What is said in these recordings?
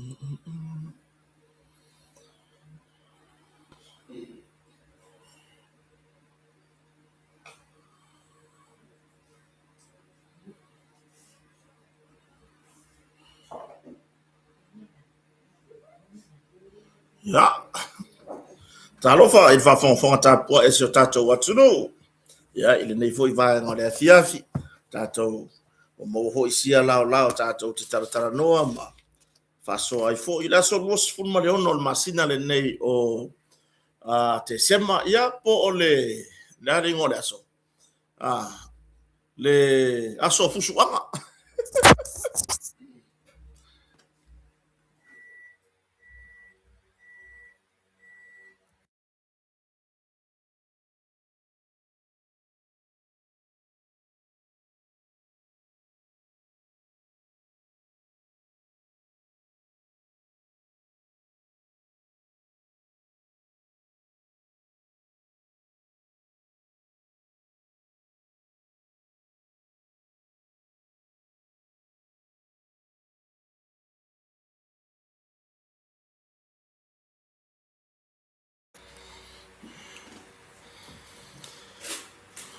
Ia, talofa i le faafogafoga tapuai a si o tatou atunuu. Ia, i lenei foi vaega o le afiafi, tatou ua maua foi sia laolao tatou te talatalanoa ma faasoa ai foi i le aso 26 o le masina lenei o Tesema, ia po o le a le igoa o le aso? Le aso o fusuaga.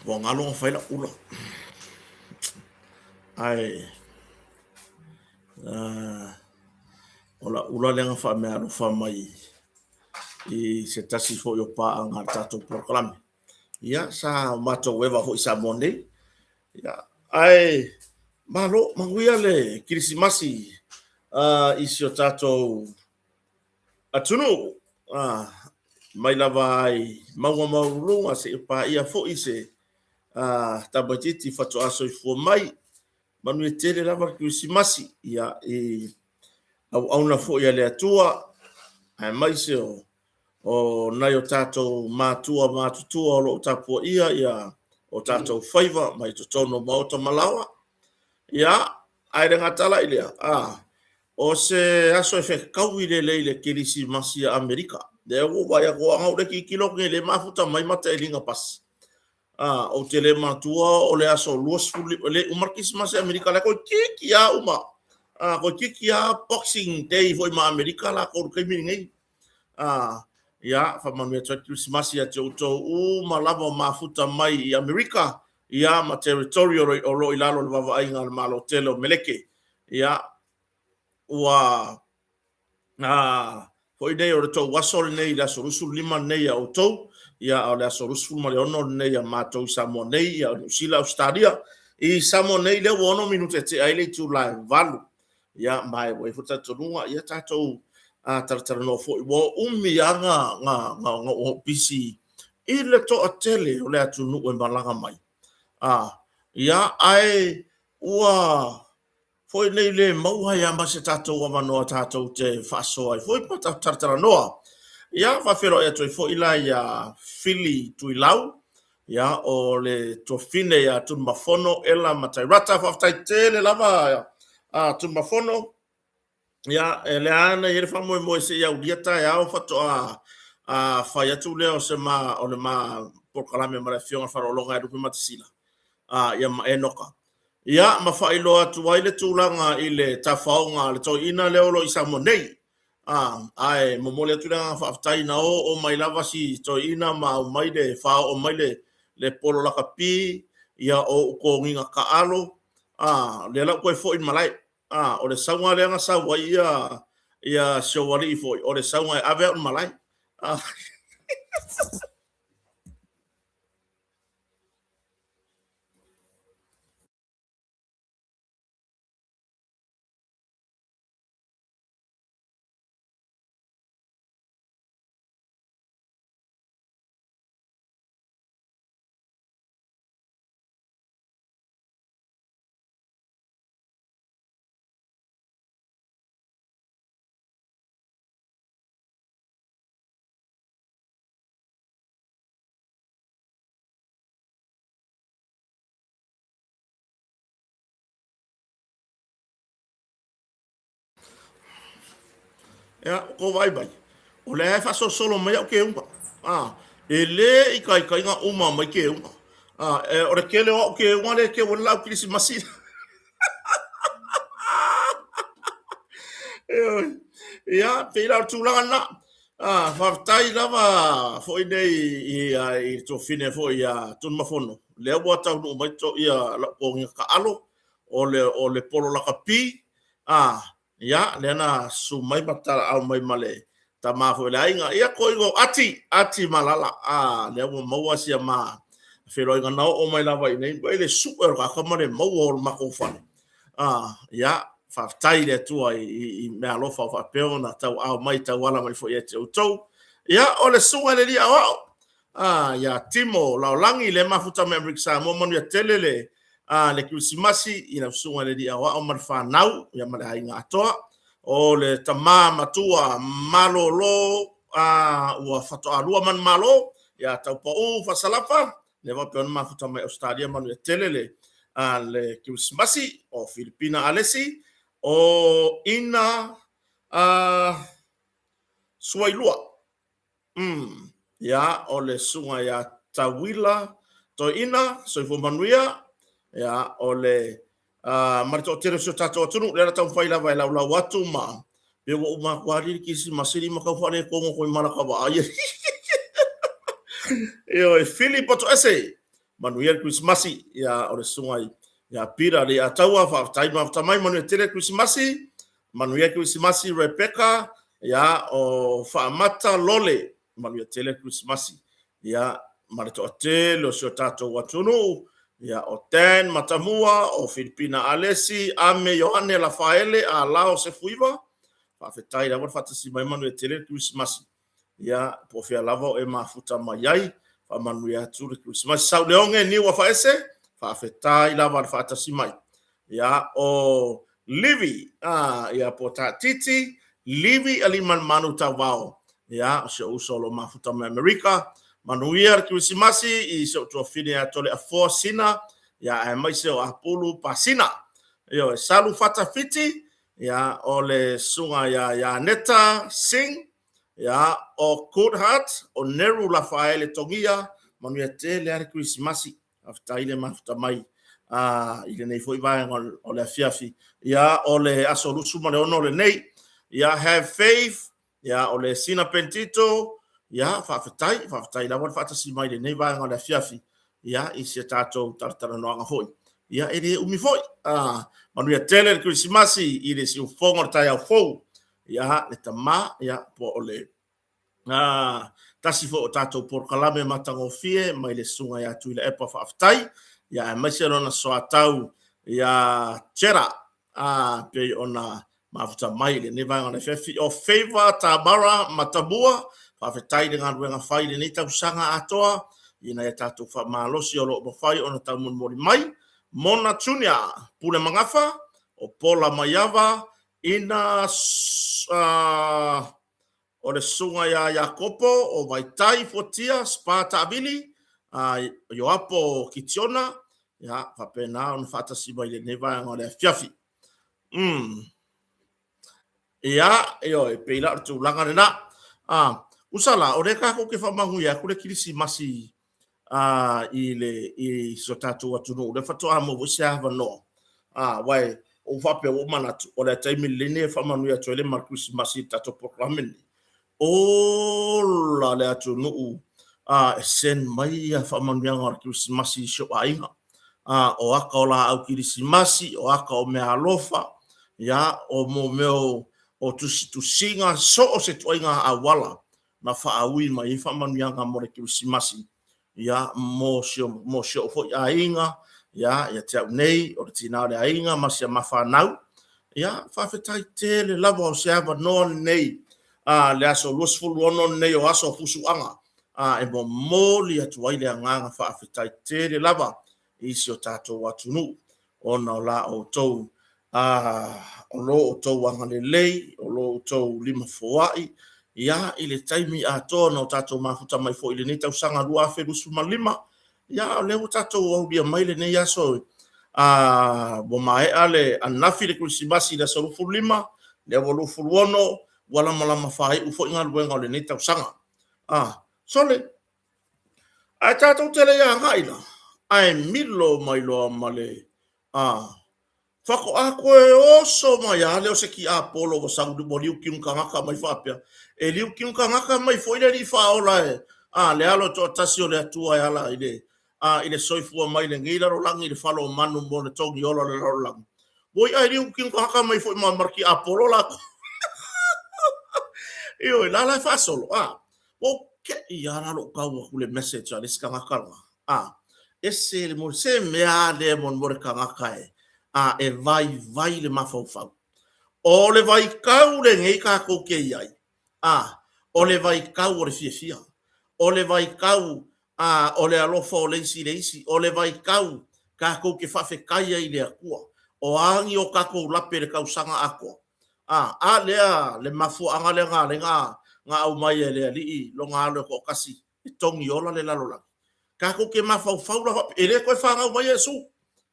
Ua galo ona fai lau ula. Ae o lau ula lea na faameaalofa mai i se tasi foi o paaga a le tatou polokalame. Ia, sa matou eva foi i Samoa nei. Ia, ae malo, manuia le Kerisimasi i si o tatou atunuu, mai lava i mauga maualuluga seia paia foi se tamaitiiti faatoa soifua mai. Manuia tele lava le Kerisimasi i auauna foi a le Atua, aemaise o nai o tatou matua matutua o lo o tapuaia o tatou faiva mai totonu o maota ma laoa. Ia, ae le gata la i lea, o se aso e fetaui lelei i le Kerisimasi a Amerika. Lea ua ou vaai atu, ana ou le tilotilo atu nei, lea e mafuta mai ma taeliga pasi. Ou te le manatua o le aso 25, e le i uma le Kerisimasi a Amerika, la e toeitiiti lava uma. Toeitiiti lava Boxing Day foi ma Amerika latou i le taimi lenei. Ia, faamanuia atu ai le Kerisimasi ia te outou uma lava o mafuta mai i Amerika, ia ma territory o lo o i lalo o le vaavaaiga a le Malo tele o Meleke. Ia, ua foi nei o le tou aso lenei i le aso 25 lenei ia outou, ia a o le aso 26 lenei ia matou i Samoa nei, ia Niu Sila, Ausetalia. I Samoa nei lea ua 6 minute e tea ai le itula e 8. Ia, ma e ua i ai foi le talitonuga, ia tatou talatalanoa foi. Ua umi lava na ou pisi i le toatele o le atunuu e malaga mai. Ia, ae ua foi nei le maua ai lava ma se tatou avanoa tatou te faasoa ai foi ma tatou talatalanoa. Ia, faafeiloai atu ai foi la iā Fili Tuilau, ia, o le tuafafine ia Tunumafono Ella Matairata. Faafetai tele lava a Tunumafono. Ia, e lea na i ai le faamoemoe se i aulia taeao faatoa fai atu lea o se ma, o le ma polokalame ma le Afioga i le Faleologa ia Lupematasila, ia ma Enoka. Ia, ma faailoa atu ai le tulaga i le tafaoga a le toeaina lea o lo o i Samoa nei. Ae momoli atu le agaga faafetai na oo mai lava si toeaina ma aumai le faaoo mai le polo lakapi, ia o ou toniga taalo, lea la ua toe foi i le malae. O le sauga lea na sau ai ia si ou alii foi, o le sauga e ave au i le malae. Ia, ua tou vaai mai, o lea e faasolosolo mai au keuga. E le itaita ona uma mai keuga. O le tele o au keuga lea e keu ai le laau kerisimasi. Ioe. Ia, pei la o le tulaga lena. Ah, faafetai lava foi nei i, i le tuafafine foi ia Tunumafono. Lea ua taunuu mai to, ia lau togiga taalo o le polo lakapi. Ah, ia, lea na susu mai ma talaau mai ma le tama foi o le aiga. Ia, toeaina o Ati, Ati Malala. Ah, lea ua maua sia ma feiloaiga na oo mai lava i inei, i le sue o le tagata ma le maua o le matou fale. Ah, ia, faafetai i le Atua i mea alofa o faapea ona tauaao mai, tauala mai foi ia te outou. Ia, o le susuga i le Alii Aoao, ah, ia Timo Laolagi, lea e mafuta mai Amerika Samoa, manuia tele le, ah, le Kerisimasi i lau susuga i le Alii Aoao ma le fanau, ia ma le aiga atoa. O le tama matua malolo, ah, ua faatoa lua manumalo, ia Taupau Faasalafa, lea faapea ona mafuta mai Ausetalia, manuia tele le, ah, le Kerisimasi. O Filipina Alesi, o Ina ah, Suailua, Ia, o le susuga ia Tauila Toeaina, soifua manuia. Ia, o le ma le toatele o si o tatou atunuu, lea na taumafai lava e laulau atu ma pe ua uma atu lava le Kerisimasi ma tau faaletonu atu ai ma lata vaai. Ioe, Philip Otoese, manuia le Kerisimasi. Ia, o le susuga ia Peter Leiataua, faafetai mafuta mai, manuia tele le Kerisimasi. Manuia Kerisimasi Rebecca, ia o Faamata Lole, manuia tele Kerisimasi. Ia ma le toatele o si o tatou atunuu, ia o Dan Matamua, o Filipina Alesi, Ame Ioane Lafaele, Alao Sefuiva, faafetai lava le faatasi mai, manuia tele Kerisimasi. Ia po o fea lava o e mafuta mai ai, faamanuia atu le Kerisimasi. Sauleoge Niu Afaese, faafetai lava le faatasi mai. Ia, o Livi, ia po o Taatiti, Livi Aliimalemanu Tauvao, ia, o si ou uso o lo o mafuta mai Amerika. Manuia le Kerisimasi i si ou tuafafine ia Toleafoa Sina, ia, aemaise o Apulu Pasina. Ioe, Salu Fata Fiti, ia, o le susuga ia Ianeta Singh, ia, o Goodheart, o Neru Lafaele Togia, manuia tele lava le Kerisimasi. Faafetai le mafuta mai i lenei foi vaega o le afiafi. Ia, o le aso 26 lenei. Ia, have faith. Ia, o le Sina Pentito. Ia, faafetai, faafetai lava le faatasi mai i lenei vaega o le afiafi. Ia, i si a tatou talatalanoaga foi. Ia, e le umi foi. Manuia tele le Kerisimasi i le siufofoga o le taeao fou. Ia, le tama, ia, po o le tasi foi o tatou polokalame matagofie mai le susuga ia Tuilaepa faafetai, ia aemaise lona soatau ia Chera, pei ona mafuta mai i lenei vaega o le afiafi. O Favor Tamara Matamua, faafetai i le galuega fai i lenei tausaga atoa ina ia tatou faamalosi o lo o mafai ona taumolimoli mai. Mona Junior Pule Magafa, o Pola Maiava, ina o le susuga ia Iakopo o Vaitai Fuatia Spa Taavili, Ioapo Kitiona, ia, faapena ona faatasi mai i lenei vaega o le afiafi. Ia, ioe, pei la o le tulaga lena. Usa la, o lea tatou te faamanuia atu le Kerisimasi i le i si o tatou atunuu, lea faatoa maua foi se avanoa. Aua ua ou faapea, ua ou manatu, o le taimi lelei lenei e faamanuia atu ai le malu Kerisimasi i le tatou polokalame lenei. Ola le atunuu e send mai ia faamanuiaga o le Kerisimasi i si ou aiga. O aka o laau Kerisimasi, o aka o meaalofa, ia, o mo mea o tusitusiga, so o se ituaiga auala na faaui mai ai faamanuiaga mo le Kerisimasi, ia, mo si mo si ou foi aiga, ia, ia te au nei, o le tina o le aiga ma si a ma fanau. Ia, faafetai tele lava o se avanoa lenei, a, le aso 26 lenei o aso o fusuaga, a, e momoli atu ai le agaga faafetai tele lava i si o tatou atunuu ona o la outou o lo outou agalelei, o lo outou lima foai, ia, i le taimi atoa na o tatou mafuta mai foi i lenei tausaga 2025, ia, o lea ua tatou aulia mai lenei aso, ua maea le ananafi le Kerisimasi i le aso 25, lea ua 26, ua lamalama faaiu foi galuega o lenei tausaga. Sole, ae tatou te le i agai la, ae milo mai loa ma le. Faatoa toe oso mai lava lea o se tiapolo ua sau ua liu tagata mai faapea, e liu tagata mai foi le Alii Faaola e, a, le Alo e toatasi o le Atua e ala i le, a, i le soifua mai i lenei lalolagi i le falo o manu mo le togi ola o le lalolagi. Ua i'a e liu tagata mai foi ma, ma le tiapolo latou. Ioe, la la e faasolo, a, ua ou te'i lava la lou tau atu i le message a le isi tagata lena, a, ese le moni, se mea a lea mo le tagata e, a, e vaivai le mafaufau. O le vaitau lenei tatou te i ai, a, o le vaitau o le fiafia, o le vaitau, a, o le alofa o le isi i le isi, o le vaitau tatou te faafetai ai i le Atua. O a ni o tatou lape i le tausaga atoa, a, a lea le mafuaaga lea na ala ai ona aumai e le Alii Lona Alo e toatasi e togi ola le lalolagi. Tatou te mafaufau la faapea, e le toe fanau mai Iesu.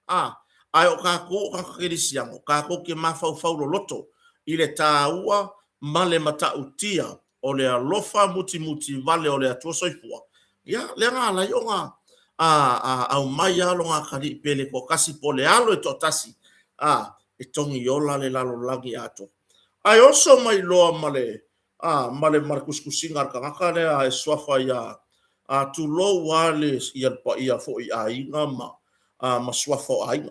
A, ae o tatou o tagata kerisiano, tatou te mafaufau loloto i le taua ma le matautia o le alofa mutimuti vale o le Atua Soifua. Ia, lea na ala ai ona a, a, aumai lava lona atalii pele e toatasi po o le alo e toatasi, a, e togi ola le lalolagi atoa. Ae oso mai loa ma le, a, ma le, ma le tusitusiga a le tagata lea e suafa ia, a, tulou lava le, ia le paia foi i aiga ma, a, ma suafa o aiga.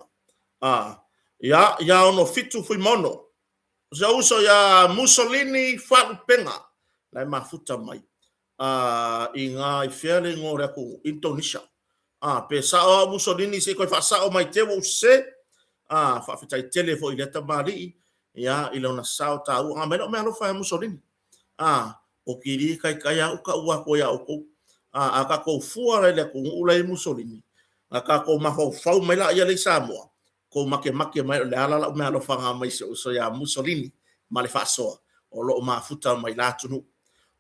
A, ia, ia 67 Fuimaono, o si ou uso ia Mussolini Faalupega, la e mafuta mai, a, i gā i fea le igoa o le atunuu? Indonesia. A, pe sao au Mussolini se i toe faasao mai te ua ou sese. A, faafetai tele foi i lea tamalii, ia, i lona sao taua. Ga mai lau meaalofa ia Mussolini. A, o kili taitai a uka ua atu ai ia outou. A, a tatou fua la i le atunuu la e i ai Mussolini, na tatou mafaufau mai laia lea i Samoa, kou makemake mai o le a la lau meaalofa ga mai si ou uso ia Mussolini ma le faasoa o lo o mafuta mai la atunuu.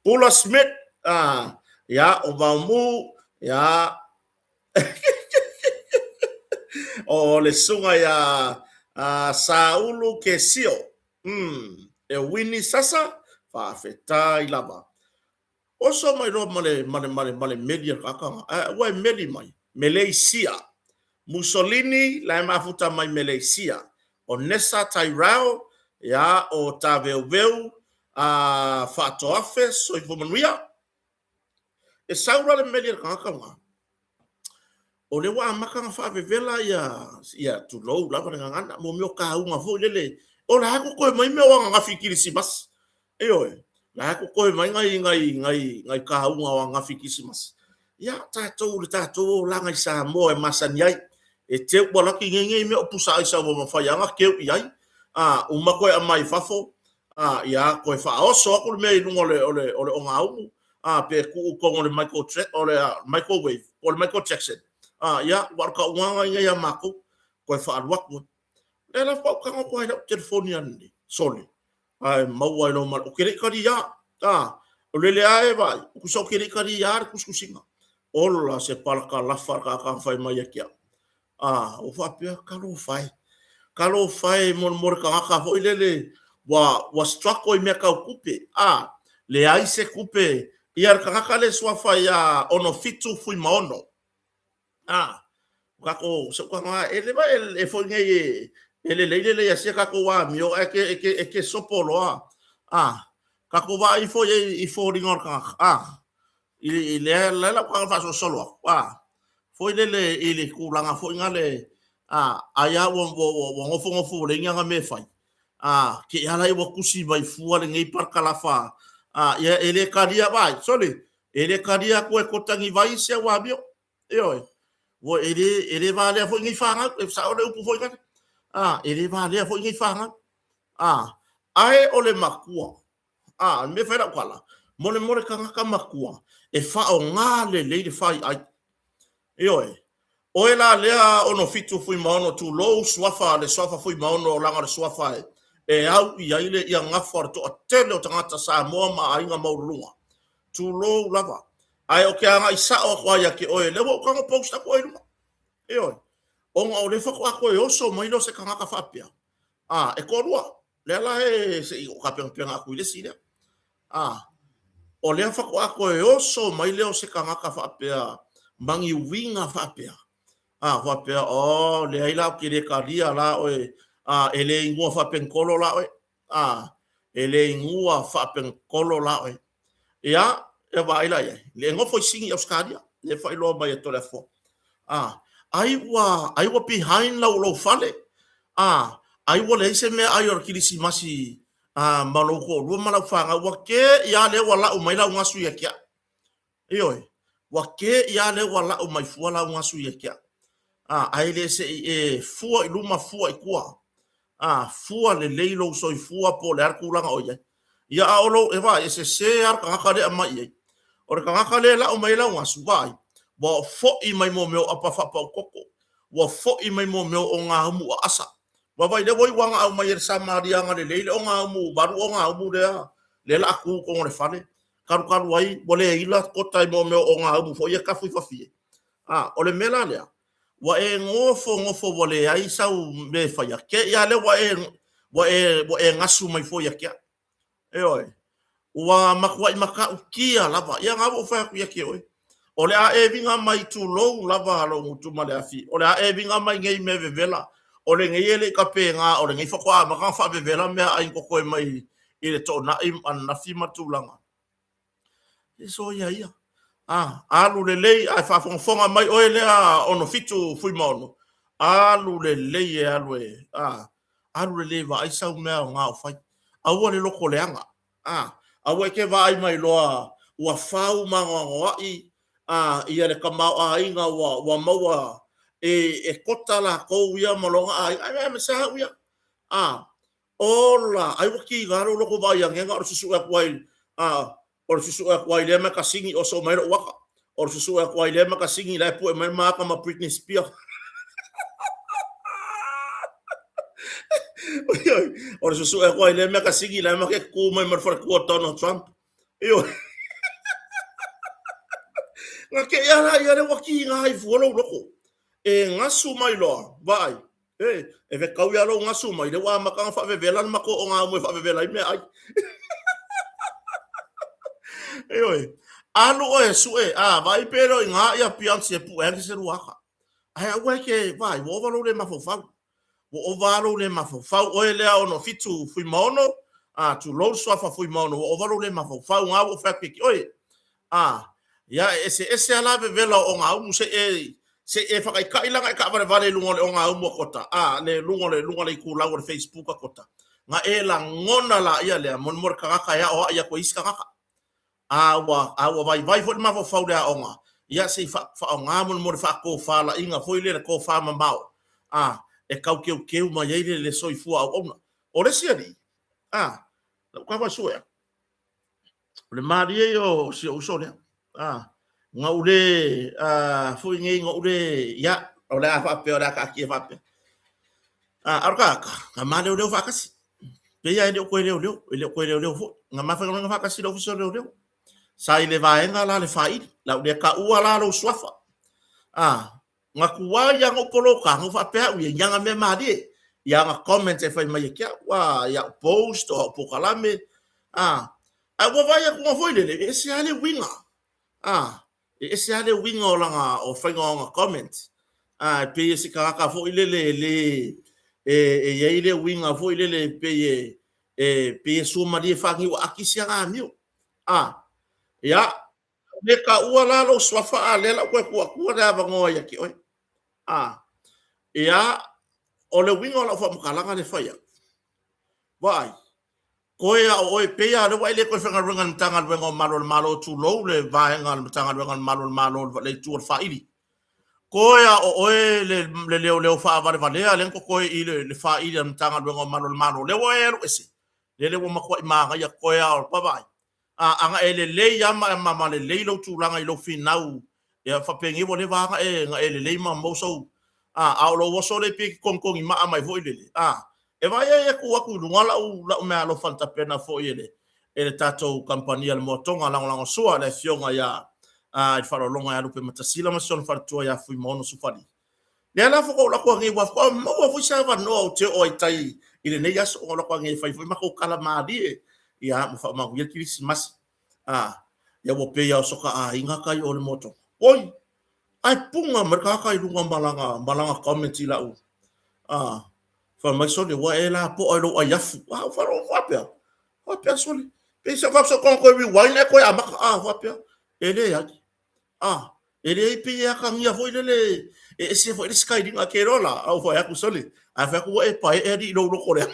Pula Smith, a, ia, o Vaomu, ia, o le susuga ia a, Saulu Kesio, e Winnie Sasa, faafetai lava. Oso mai loa ma le, ma le, ma le, ma le meli a le tagata, a, ua e meli mai, Meleisia. Mussolini, la e mafuta mai Meleisia. O Nessa Tairau, ia, o Taveuveu, a, Faatoafe, soifua manuia. E sau la le meli a le tagata lena, o lea ua amata ona faavevela ia, ia tulou lava le gagana, mo mea o kauga foi lele, o la e totoe mai mea o ananafi i Kirisimasi. Ioe, la e totoe mai nai, nai, nai, nai kauga o ananafi i Kirisimasi. Ia, tatou, le tatou olaga i Samoa e masani ai, e teu ua laki nei nei mea o pusa aisa ua mafai lava ona teu i ai, a, uma toe aumai i fafo, a, ia, toe faaoso atu le mea i luga o le, o le, o le ogaumu, a, pe tuu i totonu o le micro, o le microwave, po o le Michael Jackson, a, ia, ua o le tauga lena ia matou, toe faaalu atu ai. Lea la faatoa ou tago atu ai i lau telefoni ananei, sole, ae maua ai loa ma le, ou te le i talia, a, o lele lava e vaai, tusa ou te le i talia le tusitusiga. Ola se palakalafa le tagata na fai mai ia te au. A, ua faapea, talofa e, talofa e mo le tagata foi lele ua, ua struggle i mea tau tupe, a, leai se tupe, ia le tagata lea e suafa ia 67 Fuimaono, a, o tatou, se ukaga, e le e, e foi nei e, e lelei lelei a sia tatou amio, ae ke, e ke, e ke sopo loa, a, tatou vaai ifo i, i foliga o le tagata, a, i, i lea, lea lau taga faasolosolo atu, a, foi lele i le tulaga foi na le, a, ai a ua, ua, ua, ua nofonofo ua leai ni ana mea e fai, a, ke ala ai ua tusi mai fua lenei parakalafa, a, ia e le talia, vaai, sole, e le talia atu e kota ni vai se au amio, Ioe, ua e le, e le valea foi nei fanau, e sao le upu foi lale. A, e le valea foi nei fanau. A, ae o le matua. A, le mea fai lau tala, mo le mo le tagata matua, e faaaoga lelei le faiai. Ioe, oe la lea 67 Fuimaono tulou suafa le suafa Fuimaono leaga o le suafa e, e au i ai le ia gafa o le toatele o tagata Samoa ma aiga maualuluga. Tulou lava. Ae o ke agai sao atu lava ia te oe, lea ua ou tago post atu oe i luga. Ioe. Ona o lea faatoa toe oso mai lea o se tagata faapea, a, e toalua. Lea la e se i ou tapenapena atu i le isi lea. A, o lea faatoa toe oso mai lea o se tagata faapea ma ni uiga faapea. A, faapea, oh, leai la, ou te le talia la oe. A, e le igoa faapenitolo la oe. A, e le igoa faapenitolo la oe. Ia, e vaai la i ai. Le nofo i Sini i Ausetalia, le faailoa mai e Toleafoa. A, ai ua, ai ua behind lau lou fale. A, ai ua leai se meaai o le Kilisimasi a, ma lou toalua ma lau fanau. Ua te i lava lea ua lau mai lau gasu ia te au. Ioe, ua te i lava lea ua lau mai fua lau gasu ia te au. A, ae le se i e fua i luma fua i tua. A, fua lelei lou soifua po o le a le tulaga o i ai. Ia, a o lou, e vaai, e sese lava le tagata lea e aumai i ai. O le tagata lea e lau mai ai lau gasu, vaai, ua foi mai mea o apa faapautoto, ua foi mai mea o ogaumu aasa. Vaavaai, lea ua iu lava ina aumai e le Samaria agalelei le ogaumu, valu ogaumu lea o le a tu i totonu o le fale, talutalu ai ua le ila kota i mea o ogaumu foi ia e tafu i fafie. A, o le mea la lea, ua e nofo nofo ua leai sau mea e faia, te i lava lea ua e, ua e, ua e gasu mai fua ia te au. Ioe. Ua matuai matautia lava. Ia na ua ou fai atu ia te oe. O le a e viga mai tulou lava lou gutu ma le afi. O le a e viga mai nei mea vevela. O lenei e le i tapena, o lenei faatoa amata ona faavevela meaai na totoe mai i le toonai ananafi ma tulaga. E soia ia. A, alu lelei ae faafogafoga mai oe lea 67 Fuimaono. Alu lelei e alu e, a, alu lelei e vaai sau mea aoga o fai. Aua le loto leaga. A, aua e te vaai mai loa ua fau ma anoanoai a, ia le tamaoaiga ua, ua maua e, e kota latou ia ma lona aiga. Ai, ai, sa au ia. A, Ola! Ai ua tiga lou loto vaai ane na o le susue atu ai a o le susue atu ai lea makasini oso mai lou aka. O le susue atu ai lea makasini la e pue mai ma aka ma Britney Spears. O le susue atu ai lea makasini la e make ku mai ma le faletua o Donald Trump. Ioe. Na te ia la ia le ua tiga ai fua lou loto. E gasu mai loa, vaai. E, e fetau ia lou gasu mai, lea ua amata ona faavevela le matou ogaumu e faavevela ai meaai. Ioe, alu oe e sue, a, vaai pe le o i ina ia Beyonce e pue ane se lua aka. Ae aua e te, vaai, ua ova lou le mafaufau. Ua ova lava lou le mafaufau. Oe lea 67 Fuimaono, a, tulou le suafa Fuimaono, ua ova lou le mafaufau. Na ua ou fai atu ia te oe, A, ia, e eseese lava la vevela o ogaumu, se i e, se i e whakaitai la nga e taavalevale i luga o le ogaumu a Kota, a, le luga o le, luga o le itulau o le Facebook a Kota. Nga e lagona laia lea, mo, mo le tagata e aoai atu e isi tagata. A ua, a ua vaivai foi le mafaufau i le aoga, ia se i fa, faaaoga mo le, mo le faatofalaiga foi lea, le tofamamao, a, e tau teuteu mai ai le, le soifua auauna. O le isi alii, a, lau tago e sue atu, O le malie ia o si ou uso lea. Ah, na ou le ah, foi nei na ou le ia, o le a faapea o le a taatia faapea. Ah, a o le tagata, na ma leoleo faatasi. Pei lava e le o toe leoleo, e le o toe leoleo foi. Na ma faigaluega faatasi i le ofisa o leoleo. Sa i le vaega la le faili, la ou le taua la lou suafa. Ah, Na tuai lava na ou poloka, na ou faapea au ia, i ana mea malie, i ana comment e fai mai ia te au, a, i au post o au polokalame, a, ae ua vaai atu na foi lele, e ese lava le uiga, a, e ese lava le uiga o lana, o faiga o ana comment, a, e pei e se tagata foi lele e le, e, e i ai le uiga foi lele e pei e, e pei e suamalie faaniu aati si ana amio, a, ia, Le taua la lou suafa a lea la ou toe tuu atua le avanoa ia te oe. A, ia, o le uiga o lau faamatalaga lea e fai atu, vaai, toe a o oe, pei lava o lea ua e le toe faigaluega i le Matagaluega o Malu o le Malo, tulou le vaega a le Matagaluega o le Malu o le Malo, le itu o le faili. Toe a o oe le, le leoleo faavalevalea lea na totoe i le, le faili a le Matagaluega o Malu o le Malo, lea ua e alu ese, lele ua matuai manaia toe a o, vaavaai, A, a na e lelei lava ma, ma lelei lou tulaga i lou finau, ia faapenei ua leva lava na e, na e lelei ma maua sou, a, a o lou oso lea pei e te togitogi maa mai foi lele, a, e vaai ai e tuu atu i luga lau, lau meaalofa na tapena foi e le, e le tatou kamupani a le Moatoga Lagolagosua, le Afioga ia, a, i le Faaaloaloga ia Lupe Matasila ma si ona faletua ia Fuimaono Sufali. Lea la faatoa ou alu atu nei, ua faatoa maua foi se avanoa ou te oo ai i tai i lenei aso, ou alu atu nei e fai foi matou tala malie, ia, ma faamanuia le Kerisimasi. A, ia ua pei lava o soka aiga tai o le moto. Oi, ae puna mai le tagata i luga ma lana, ma lana comment i lau, a, Fai mai sole, ua e lapoa i lou aiafu. A, ua fai faapea, faapea sole. Pei se fau se koe rewind e koe amata. A, faapea, e leai. A, e leai pei e atagia foi lele e ese foi le skylinga ke loa la. A ua fai atu sole, ae fai atu ua e paee alii i lou loko leaga.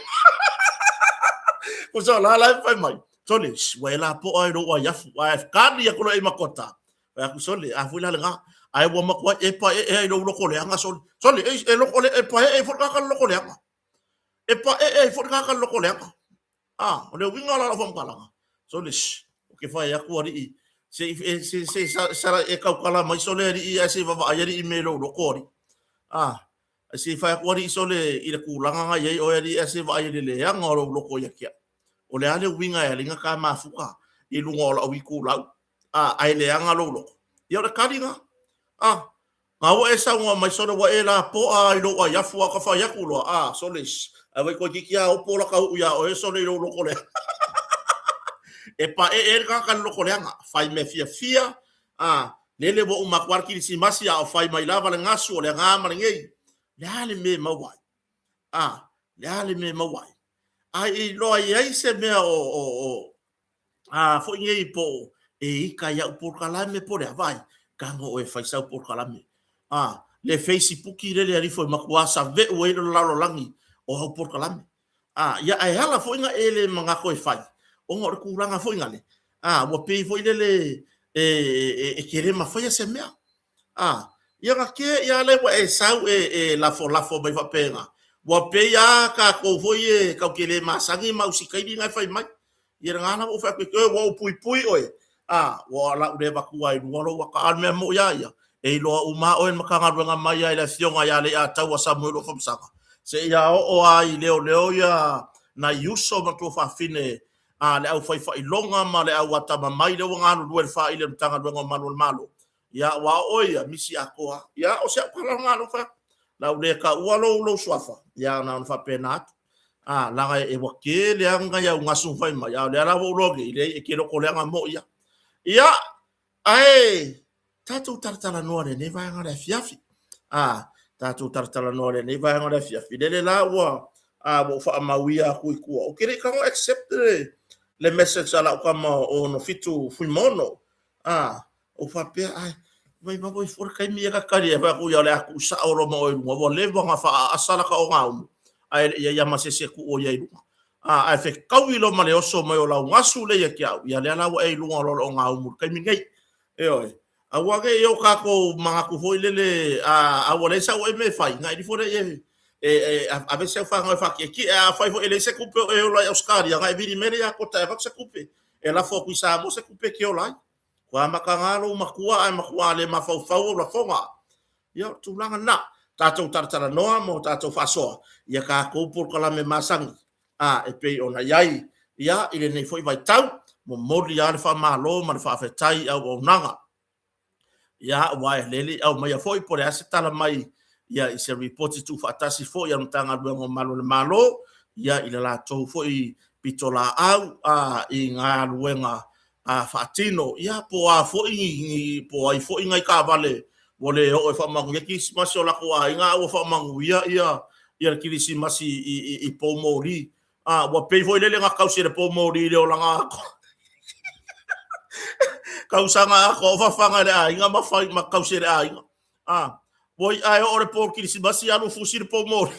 Ko sa la la e fai mai. Sole, ua e lapoa i lou aiafu. Ae kali atu loa i makota. Fai atu sole, a foi la lena. Ae ua matuai e paee ai i lou loko leaga sole. Sole, e, e, loko, e paee ai foi le tagata le loko leaga. E paee ai foi le tagata le loko leaga. A, o le uiga la o lau faamatalaga, sole, shh, ou te fai atu alii, se i, se, se, se, sala e tautala mai sole alii ae se i vaavaai alii i mea i lou loto alii. A, se i fai atu alii sole i le tulaga na i ai oe alii ae se i vaai i le leaga o lou loto ia te au. O le a le uiga e ala ai ona ta mafuta i luga o lau itulau, a, ae leaga lou loto. Ia o le tali lena. A, A ua e saunoa mai sole ua e lapoa i lou aiafu a ka fai atu loa, a, sole, shh, ae vai toeitiiti a opo laka uu iā oe sole i lou loko leaga. E paee ai le tagata i le loko leaga, fai mea fiafia, a, lele ua uma atu lava le kilisimasi a o fai mai lava le gasu o le aga ma lenei. O le a le mea e maua ai? A, le a le mea e maua ai? A i loa i ai se mea o, o, o, a foi nei po o e ika i au polokalame po o le a, vaai, tago oe e fai sau polokalame. A, le feisipuki lele alifo e matua save'u ai le lalolagi o au polokalame. A, ia ae ala foi na e le manatu e fai, ona o le tulaga foi nale, a, ua pei foi lele e, e, e te le mafaia se mea. A, ia na ke ia le ua e sau e, e lafolafo mai faapena. Ua pei a tatou foi e kau te le masani ma usikaili na e fai mai. Ia lena lava ua fai atu e oe, ua ou puipui oe. A, ua lau le avatua ai i luga lou ata. A o le mea moi a ia, e iloa uma a oe e le Matagaluega mai a i le Afioga ia Leiataua Samuelu Afamasaga, seia oo a i leoleo ia nai uso ma tuafafine a le aufaifailoga ma le au atamamai lea ua galulue i le faaili a le Matagaluega o Malu o le Malo. Ia, aua o oe ia, misi atoa. Ia, o si au tala lena alofa. La u le taua lou, lou suafa, ia, na ona faapena atu. A, laga e, ua tele lava nai au gasu fai mai, a o lea la ua ou iloa nei, leai, e te lotoleaga moi ia. Ia, ae tatou talatalanoa i lenei vaega o le afiafi. A, tatou talatalanoa i lenei vaega o le afiafi. Lele la ua, a, ua ou faamauia atu i tua. Ou te le i tago accept le, le message a lau tama o 67 Fuimaono. A, Ou faapea, ai, vai vavo ifo le taimi ia ka tali ai, fai atu ia o le a tuu sao loa ma oe i luga, ua leva ona faaasa laka ogaumu, ae le i ai lava ma se isi e tuu o ia i luga. A, ae fetaui loa ma le oso mai o lau gasu lea ia te au, ia lea la ua e i luga loa o le ogaumu i le taimi nei. Ioe. Aua ne i o tatou manatu foi lele, a, a ua leai sau mea e fai, na e ifo lea e, e, e ave se au fanau e faatietie. Ae afai foi e leai se tupe o e ola i Ausetalia, na e vili mai lea ia Kota e avatu se tupe, e lafo atu i Samoa se tupe e te ola ai. Kua amata lou matua ae matua le mafaufau au lafoga. Ia, o le tulaga lena. Tatou talatalanoa ma o tatou faasoa ia tatou polokalame masani a e pei ona i ai ia i lenei foi vaitau. Momoli lava le faamalo ma le faafetai i auaunaga. Ia, aua e lele i aumaia foi po o le a se tala mai ia i se ripoti tuufaatasi foi a le Matagaluega o Malu a le Malo ia i le latou foi pitolaau a i galuega a faatino, ia po o a foi ni, po o ai foi nai taavale ua le oo e faamanuia kerisimasi o latou aiga a ua faamanuia ia ia le kerisimasi i, i, i poumoli. A, ua pei foi lele na tausi e le poumoli i le olaga atoa. Tausaga atoa o fafaga e le aiga ma fai ma tausi e le aiga. A, ua ae oo le po kerisimasi alu fusi le poumoli.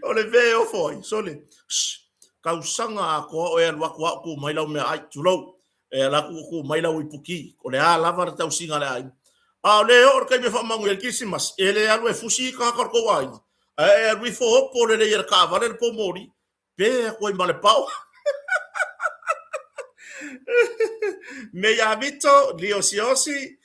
O le mea e ofo ai, sole, shh, tausaga atoa o e alu atu a o tu mai lau meaai, tulou, e alu atu o tu mai lau ipuki, o le a lava le tausiga a le aiga. A o lea e oo le taimi e faamanuia ai le kerisimasi, e le alu e fusi tagata o le tou aiga, ae e alu ifo opo lelei e le taavale le poumoli, pe atu ai ma le pao. Mei Vito, Liosiosi.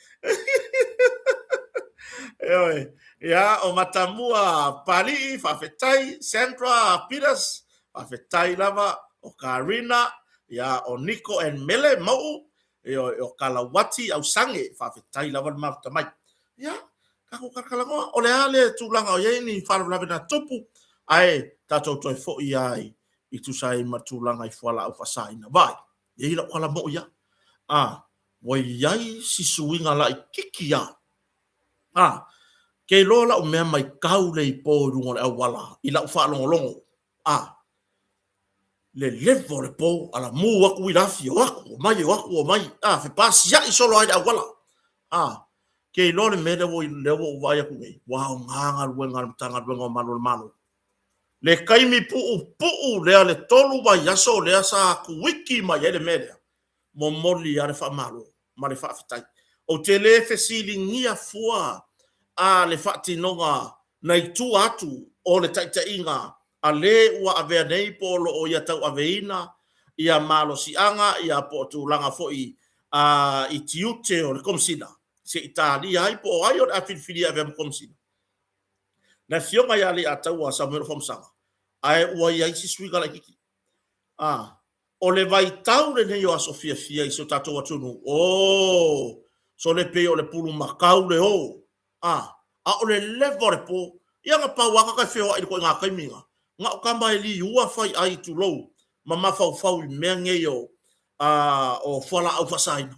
Ioe. Ia, o Matamua Palii, faafetai. Sandra Peters, faafetai lava. O Karina, ia, o Nico and Mele, Mau'u, ioe, o Kalauati Ausange, faafetai lava le mafuta mai. Ia, tatou talatalanoa, o le a le tulaga o i ai ni faalavelave na tupu, ae tatou toe foi ai i tusa ai ma tulaga i fualaau faasaina. Vaai, e i ai lau tala mo'i lava. A, ua i ai si suiga laitiiti lava. A, Ke iloa lau mea maitau le i po i luga o le auala i lau faalogologo, a, le leva o le po, alamu atu uila afi, o atu, omai, o atu, omai, a, fepasia'i solo ai i le auala, a. Ke iloa le mea lea ua, lea ua ou vaai atu nei, ua aoga galuega a le Matagaluega o Malu o le Malo. Le taimi puupuu lea, le 3 vaiaso lea sa tuiki mai ai le mea lea, momoli lava le faamalo ma le faafetai. Ou te le fesiligia fua a le faatinoga na i tua atu o le taitaiga a le ua avea nei po o lo o ia tauaveina ia malosiaga ia po o tulaga foi i tiute o le Komesina se i talia ai po o ai o le a filifilia e avea ma Komesina. Le Afioga ia Leiataua Samuel Afamasaga, ae ua i ai si suiga laitiiti. A, o le vaitau lenei o aso fiafia i si o tatou atunuu, o, sole pei o le pulumakau le o, a, a o le leva o le po, ia na pau lava tagata e feoai i le ituaiga taimi lena, na o tama e liua faiai tulou, ma mafaufau i mea nei o, a, o fualaau faasaina.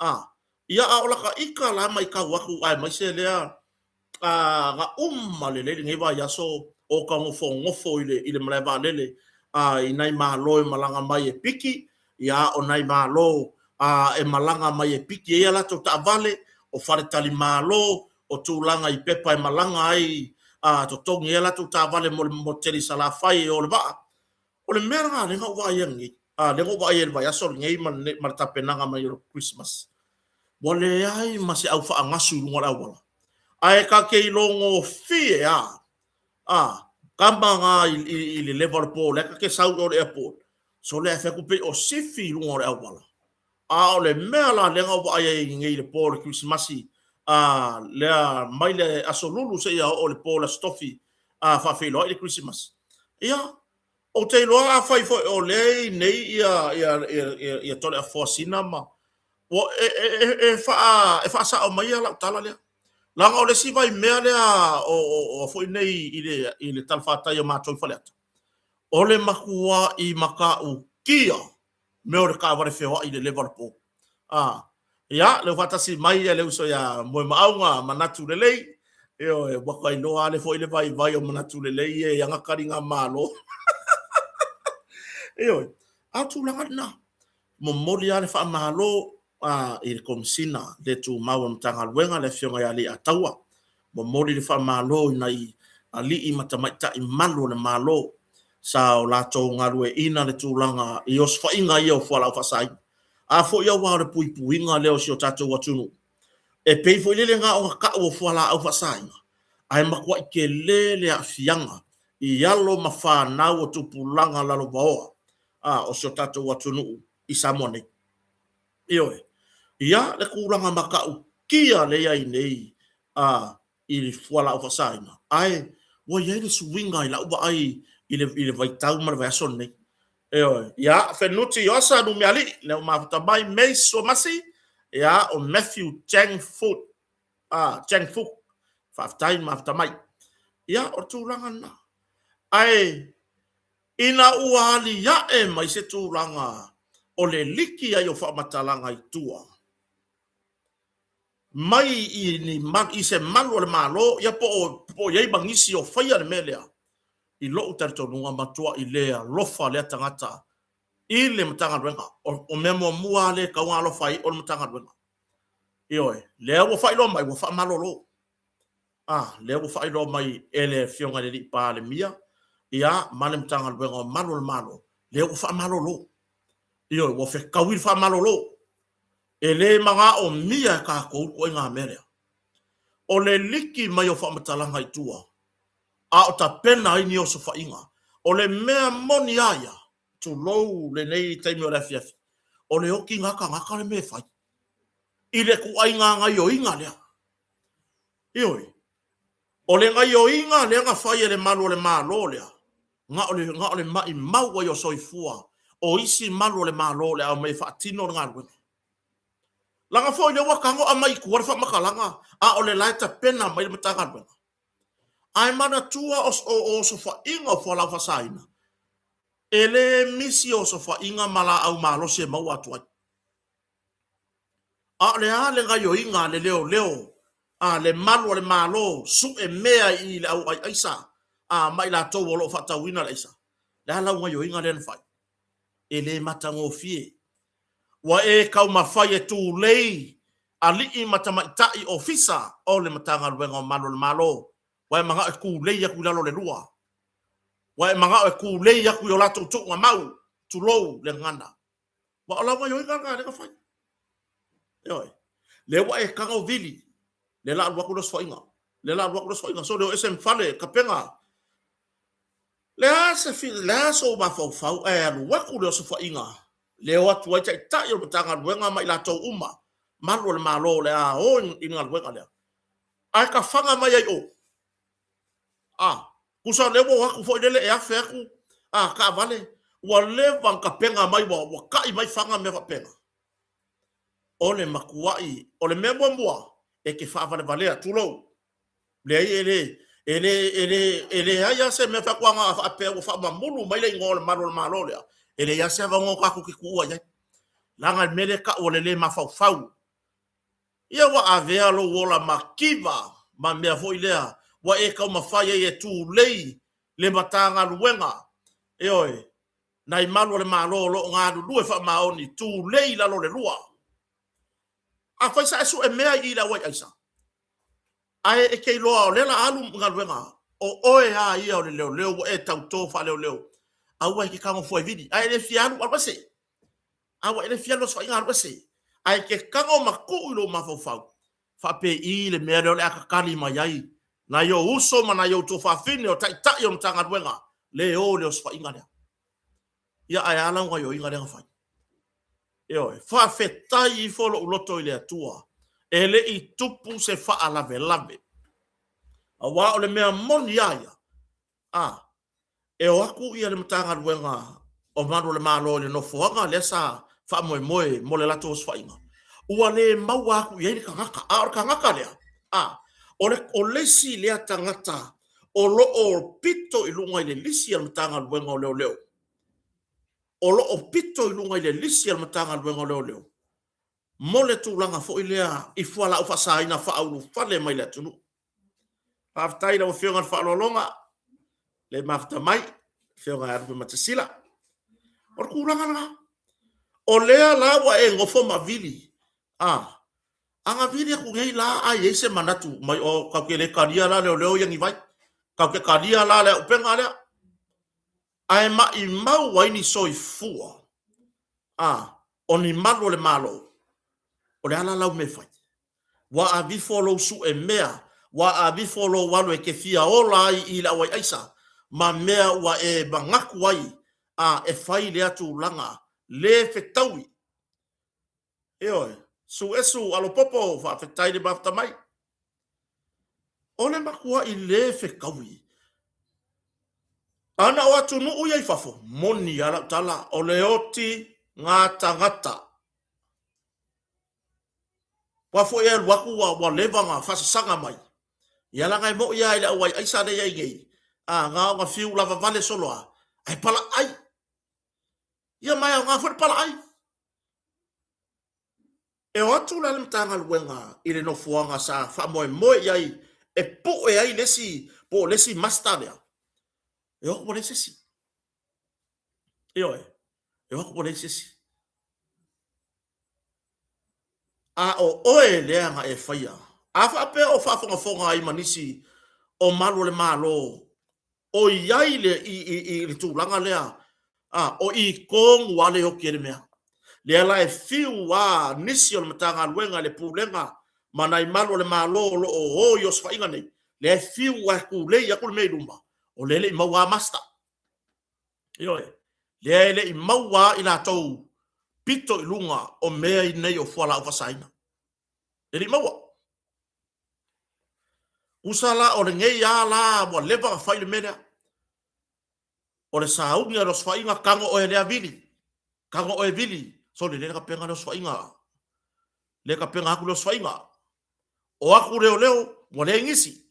A, ia a o lata ita la matau atu aemaise lea a, na uma lelei lenei vaiaso o ta nofonofo i le, i le malae vaalele a, i nai malo e malaga mai e piki, ia, o nai malo a, e malaga mai e piki ai a latou taavale, o faletalimalo, o tulaga i pepa e malaga ai, a, totogi ai a latou taavale mo le motu tele i Salafai e o le vaa. O le mea lena lea na ou vaai ai nei, a, lea na ou vaai ai i le vaiaso lenei ma le, ma le tapenaga mai o le Christmas. Ua leai ma se au faagasu i luga o le auala. Ae ta te ilogofie a, a, tama na i, i, i le leva o le po, lea ta te sau i o le airport, sole ae fai atu pei o sifi i luga o le auala. A o le mea la lea na ou vaai ai nei i le po o le Kerisimasi, a, lea mai le Aso Lulu seia oo i le po o le Aso Tofi, a, faafeiloai le Kerisimasi. Ia, ou te iloa afai foi o lea e i nei ia, ia, ia, ia, ia Toleafoa Sina ma, ua, e, e, e, e, faa, e faasao mai ia lau tala lea. Leaga o le isi vaimea lea o, o, o foi nei i le, i le talafatai o matou i Faleata, o le matuai matautia mea o le taavale feoai i le leva o le po. A, ia, leu faatasi mai ia le uso ia Moemaauga, Manatu Lelei. Ioe, ua ka iloa ale foi le vaivai o Manatu Lelei e i ana taliga malo. Ioe, a o tulaga lena. Momoli lava le faamalo a, i le Komesina le Tumau o le Matagaluega, le Afioga ia Leiataua. Momoli le faamalo i nai alii ma tamaitai malu o le Malo sa o latou galueaiina le tulaga i osofaiga ia o fualaau faasaina. A foi aua o le puipuiga lea o si o tatou atunuu, e pei foi lele na ona tau o fualaau faasaina, ae matuai tele le aafiaga i alo ma fanau o tupulaga lalovaoa a o si o tatou atunuu i Samoa nei. Ioe. Ia le tulaga matautia lea i ai nei a i le fualaau faasaina, ae ua i ai le suiga i lau vaai i le, i le vaitau ma le vaiaso lenei. Ioe. Ia, Fenuti Ioasa Numialii, lea ua mafuta mai, May Suamasi, ia, o Matthew Chang Foot, ah, Chang Fook, faafetai mafuta mai. Ia, o le tulaga lena. Ae, ina ua aliae mai se tulaga o le liki ai o faamatalaga i tua, mai i, ni, i se malu o le Malo, ia po o, po o i ai ma nisi o faia le mea lea, i lou talitonuga, matuai le alofa lea tagata i le Matagaluega. O, o mea muamua lava lea e tatau ona alofa ai o le Matagaluega. Ioe, lea ua faailoa mai, ua faamalolo. A, lea ua faailoa mai e le Afioga i le Alii Palemia, ia, ma le Matagaluega o Malu o le Malo, lea ua faamalolo. Ioe, ua fetaui le faamalolo. E le manaomia e tatou le ituaiga mea lea. O le liki mai o faamatalaga i tua, a o tapena ai ni osofaiga. O le mea moni a ia, tulou lenei taimi o le afiafi, o le okiga tagata le mea e fai i le ituaiga gaioiga lea. Ioe, o le gaioiga lea na fai e le malu o le Malo lea, na o le, na o le maimau ai o soifua o isi malu o le Malo o le a omai e faatino le galuega. Leaga foi lea ua tago aumai i tua le faamatalaga, a o le la e tapena mai le Matagaluega. Ae manatua o, o, o osofaiga o fualaau faasaina, e le misi osofaiga ma laau malosi e maua atu ai. A o le a le gaioiga a le leoleo? a le malu a le Malo sue mea i le au ai aisa a ma i latou o lo o faatauina le aisa. Le a lau gaioiga lea na fai? E le matagofie. Ua e taumafai e tulei alii ma tamaitai ofisa o le Matagaluega o Malu o le Malo, ua e manao e tulei atu i lalo o le lua. Ua e manao e tulei atu i o latou tuugamau, tulou le gagana. Aua o lau gaioiga lena lea na fai. Ioe. Lea ua e tago vili, lea la alu atu le osofaiga. Lea la alu atu le osofaiga, sole o ese ma fale, tapena. Le a se le a sou mafaufau ae alu atu le osofaiga, le o atu ai taitai o le Matagaluega ma i latou uma, malu o le Malo o le a o i le galuega lea. Ae tafaga mai ai o. A, tusa o lea ua o atu foi lele e afe atu a taavale, ua leva ona tapena mai, ua tai mai faga mea faapena. O le matuai, o le mea muamua, e te faavalevalea, tulou. Leai, e le, e le, e le, e leai lava se mea faatoaga faapea ua faamamulu mai le igoa o le malu o le Malo lea, e leai lava se avanoa tatou te tuua i ai. Leaga le mea lea e tau o le le mafaufau. Ia ua avea lou ola mativa ma mea foi lea ua e taumafai ai e tulei le Matagaluega, ioe, nai malu o le Malo o lo o galulue faamaoni, tulei i lalo o le lua. Afai sa e sue mea i i le auai aisa, ae e te iloa o lea la alu galuega, o oe a ia o le leoleo ua e tauto faaleoleo, aua e te tago fua e vili, ae le fia alu, alu ese. A ua e le fia alu i le osofaiga, alu ese. Ae e te tago ma tuu i lou mafaufau, faapei le mea lea o le a tatali mai ai nai ou uso ma nai ou tuafafine o taitai o Matagaluega, le o i le osofaiga lea. Ia ae a lau gaioiga lea na fai? Ioe, faafetai ifo lou loto i le Atua, e le i tupu se faalavelave. Aua o le mea moni a ia, a, e o atu ia le Matagaluega o Malu o le Malo i le nofoaga lea sa faamoemoe mo le latou osofaiga, ua le maua atu i ai le tagata. A o le tagata lea, a, o le, o le isi lea tagata o lo o pito i luga i le lisi a le Matagaluega o Leoleo, o lo o pito i luga i le lisi a le Matagaluega o Leoleo mo le tulaga foi lea i fualaau faasaina faaulufale mai le atunuu. Faafetai i lau Afioga i le faaaloaloga, le mafuta mai, Afioga ia Lupematasila. O le tulaga lena. O lea la ua e nofo ma vili, a, a na vili atu nei la a i ai se manatu mai, o, tatou te le talia la leoleo ia ni vai, tatou te talia la le auupega lea, ae maimau ai ni soifua, a, o ni malu o le Malo, o le a la lau mea e fai? Ua avifo lou sue mea, ua avifo lou alu e te fia ola ai i le auai aisa, ma mea ua e manatu ai a e fai lea tulaga le fetaui. Ioe, Suesu Alopopo, faafetai le mafuta mai. O le matuai le fetaui. Ana o atunuu ia i fafo, moni a lau tala, o le oti ngā tagata. Ua foi e alu atu ua leva ona faasasaga mai. Ia laga e moi lava i le auai aisa lea i ai nei, a, na ona fiu lava vale solo a, ae palaai. Ia ma e aoga foi le palaai. E o atu la le Matagaluega i le nofoaga sa faamoemoe i ai e pue ai le isi, po o le isi master lea, e o atu ua leai se isi. Ioe, e o atu ua leai se isi. A o oe lea na e faia, a faapea o faafogafoga ai ma nisi o malu o le Malo o i ai le, i, i, i le tulaga lea, a, o i tonu lava le oti ai le mea. Lea la e fiu a nisi o le Matagaluega i le Pulega ma nai malu o le Malo o lo o o i osofaiga nei, lea e fiu lava e tulei atu le mea i luma, o lea e le i maua lava master. Ioe, lea e le i maua lava i latou pito i luga o mea nei o fualaau faasaina. E le i maua. Tusa la o lenei a la ua leva ona fai le mea lea. O le sauni a le osofaiga, tago oe lea vili. Tago oe vili. Sole, le tapena le osofaiga. Le tapena atu le osofaiga. O atu leoleo, ua leai nisi.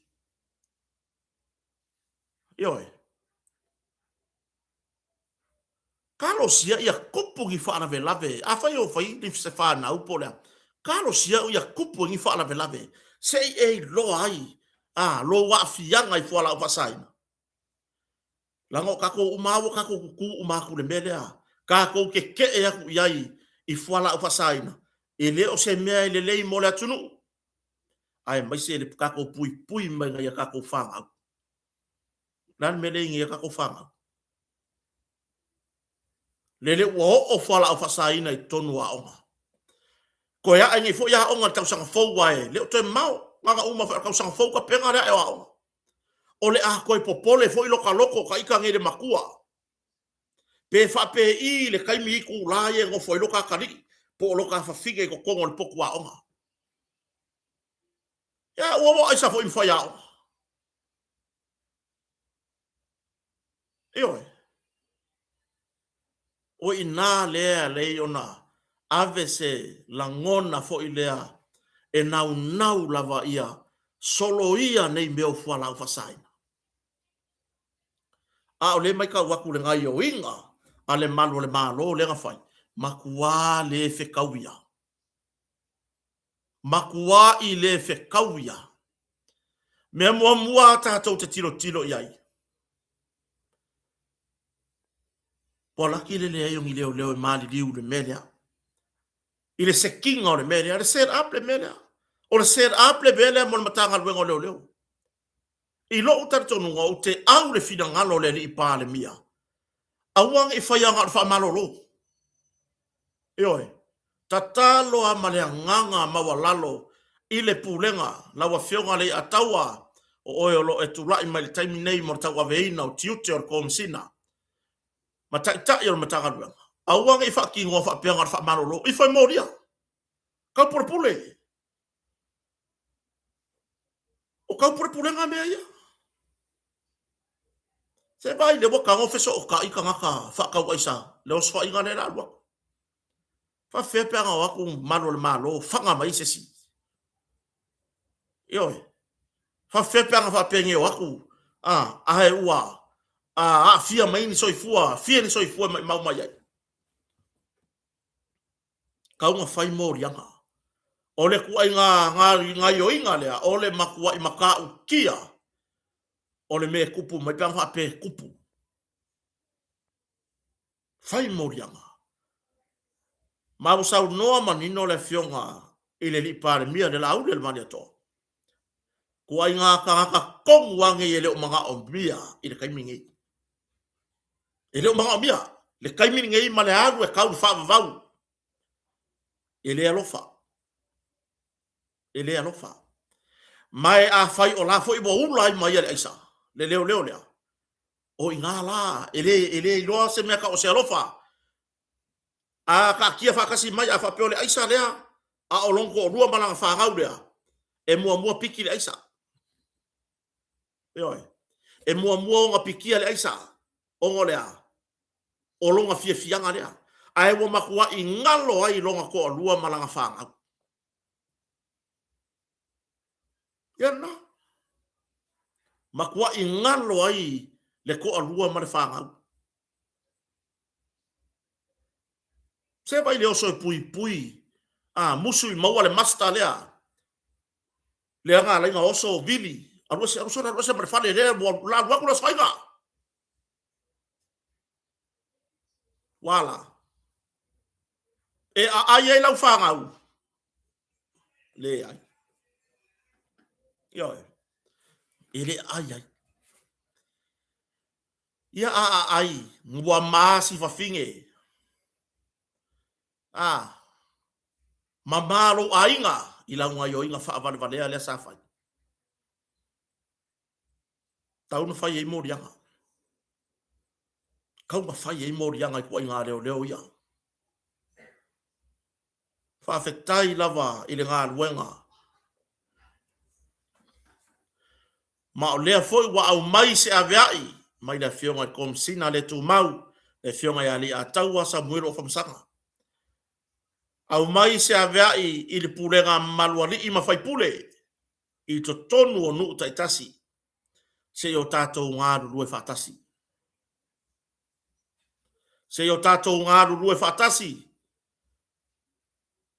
Ioe. Talosia ia tupu ni faalavelave. Afai o fai ni se fanau po o le a, talosia ia tupu ai ni faalavelave. Se i e iloa ai a lou aafiaga i fualaau faasaina. Leaga o tatou uma lava ua tatou tutu uma atu i le mea lea, tatou te tee atu i ai i fualaau faasaina, e le o se mea e lelei mo le atunuu, aemaise le tatou puipui mai nai a tatou fanau. O le a le mea lea e i ai nei a tatou fanau? Lele ua oo fualaau faasaina i totonu o aoga. Toe ae nei foi aoga i le tausaga fou aua e le o toe mamao. Na ona uma foi o le tausaga fou tapena le ae o aoga. O le a toe popole foi lota loto ta ita nei le matua, pe faapei i le taimi itula ia e nofo ai lota atalii po o lota afafine i totonu o le potu aoga. Ia, ua o aisa foi ma faiaoga. Ioe. O i ina lea e ala ai ona ave se lagona foi lea e naunau lava ia soloia nei mea o fualaau faasaina. A o lea e matau atu i le gaioiga a le malu o le Malo lea na fai, matuā le fetauia. Matuāi le fetauia. Mea muamua tatou te tilotilo i ai, ua laki le leai o ni leoleo e maliliu i le mea lea, i le sekiga o le mea lea, le set up le mea lea. O le set up le mea lea mo le Matagaluega o Leoleo. I lou talitonuga, ou te au i le finagalo o le Alii Palemia, aua ne i faia na o le faamalolo. Ioe. Tatalo lava ma le agaga maualalo i le Pulega, lau Afioga Leiataua, o oe o lo o e tulai mai i le taimi nei mo le tauaveina o tiute o le Komesina ma Taitai o le Matagaluega, aua ne i faatinoa faapea na o le faamalolo, ifo e molia, taupulepule. O taupulepulega mea ia. Se vaai lea ua tago fesootai tagata faatau aisa le osofaiga lea o le a alu atu. Faafefea pe ana o atu malu o le Malo faga mai se isi? Ioe. Faafefea pe ana faapea nei o atu a, ae ua aafia mai ni soifua, fia ni soifua e maimau mai ai. Tau na fai moliaga. O le tuaiga gaioiga lea, o le matuai matautia o le mea e tupu mai pe ana faapea e tupu. Fai moliaga. Ma ua saunoa manino le Afioga i le Alii Palemia, le Laauli a le Malietoa, tuaiga tagata tonu lava nei e le o manaomia i le taimi nei. E le o manaomia le taimi lenei ma le alu e tau i le faavavau. E le alofa. E le alofa. Ma e afai o la foi ua ula ai ma ia le aisa, le leoleo lea, o i ina la, e le, e le iloa se mea tau o se alofa. A taatia faatasi mai, a faapea o le aisa lea, a o lona toalua ma lana fanau lea, e muamua piki le aisa. Ioe. E muamua ona pikia le aisa, ona o le a? O lona fiafiaga lea. Ae ua matuai galo ai lona toalua ma lana fanau. Ia lena. Matuai galo ai le toalua ma le fanau. Se vai le oso e puipui, a musu i maua le master lea. Lea na ala ai ona oso vili, alu ese, alu ese, alu ese ma le fale lea, ua la alu atu le osofaiga. Ua ala. E aai ai lau fanau. Leai. Ioe. E le aai ai. Ia a aai, ua ma si fafine. A, mamā lou aiga i lau gaioiga faavalevalea lea sa fai. Tau na fai ai moliaga. Tau na fai ai moliaga i tuaiga leoleo ia. Faafetai lava i le galuega. Ma o lea foi ua aumai se aveai mai le Afioga i le Komesina le Tumau, le Afioga ia Leiataua Samuelu Afamasaga. Aumai se aveai i le pulega mamalu a alii ma faipule i totonu o nuu taitasi se i o tatou galulue faatasi. Se i o tatou galulue faatasi.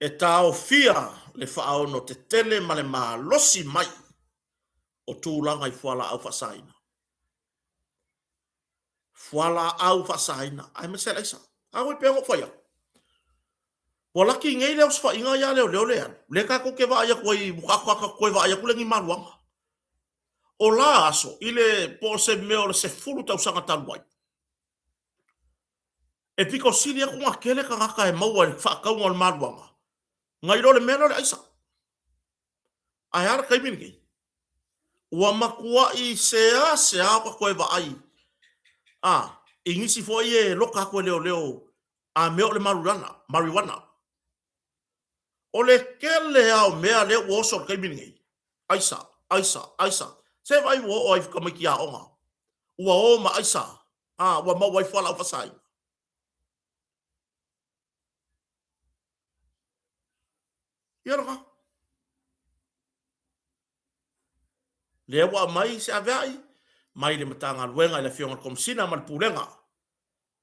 E taofia le faaono tetele ma le malosi mai o tulaga i fualaau faasaina. Fualaau faasaina, aemaise le aisa. A oi pei ona ou fai atu, ua laki nei le osofaiga ia a leoleo lea e alu, lea tatou te vaai atu ai, ua toe vaai atu le ni maluaga. O la aso, i le po o se mea o le 10 tausaga talu ai, e pito sili atu ona tele tagata e maua i le faatauga o le maluaga, nai lo le mea lea o le aisa. Ae a le taimi lenei? Ua matuai seasea ona toe vaai a i nisi foi e loka atu e leoleo a mea o le marijuana. O le tele lava o mea lea ua oso i le taimi lenei, aisa, aisa, aisa. Se vaai ua oo lava i tamaiti aoga, ua o ma aisa, a ua maua ai fualaau faasaina. Ia lena. Lea ua aumai se aveai mai le Matagaluega i le Afioga i le Komesina ma le Pulega,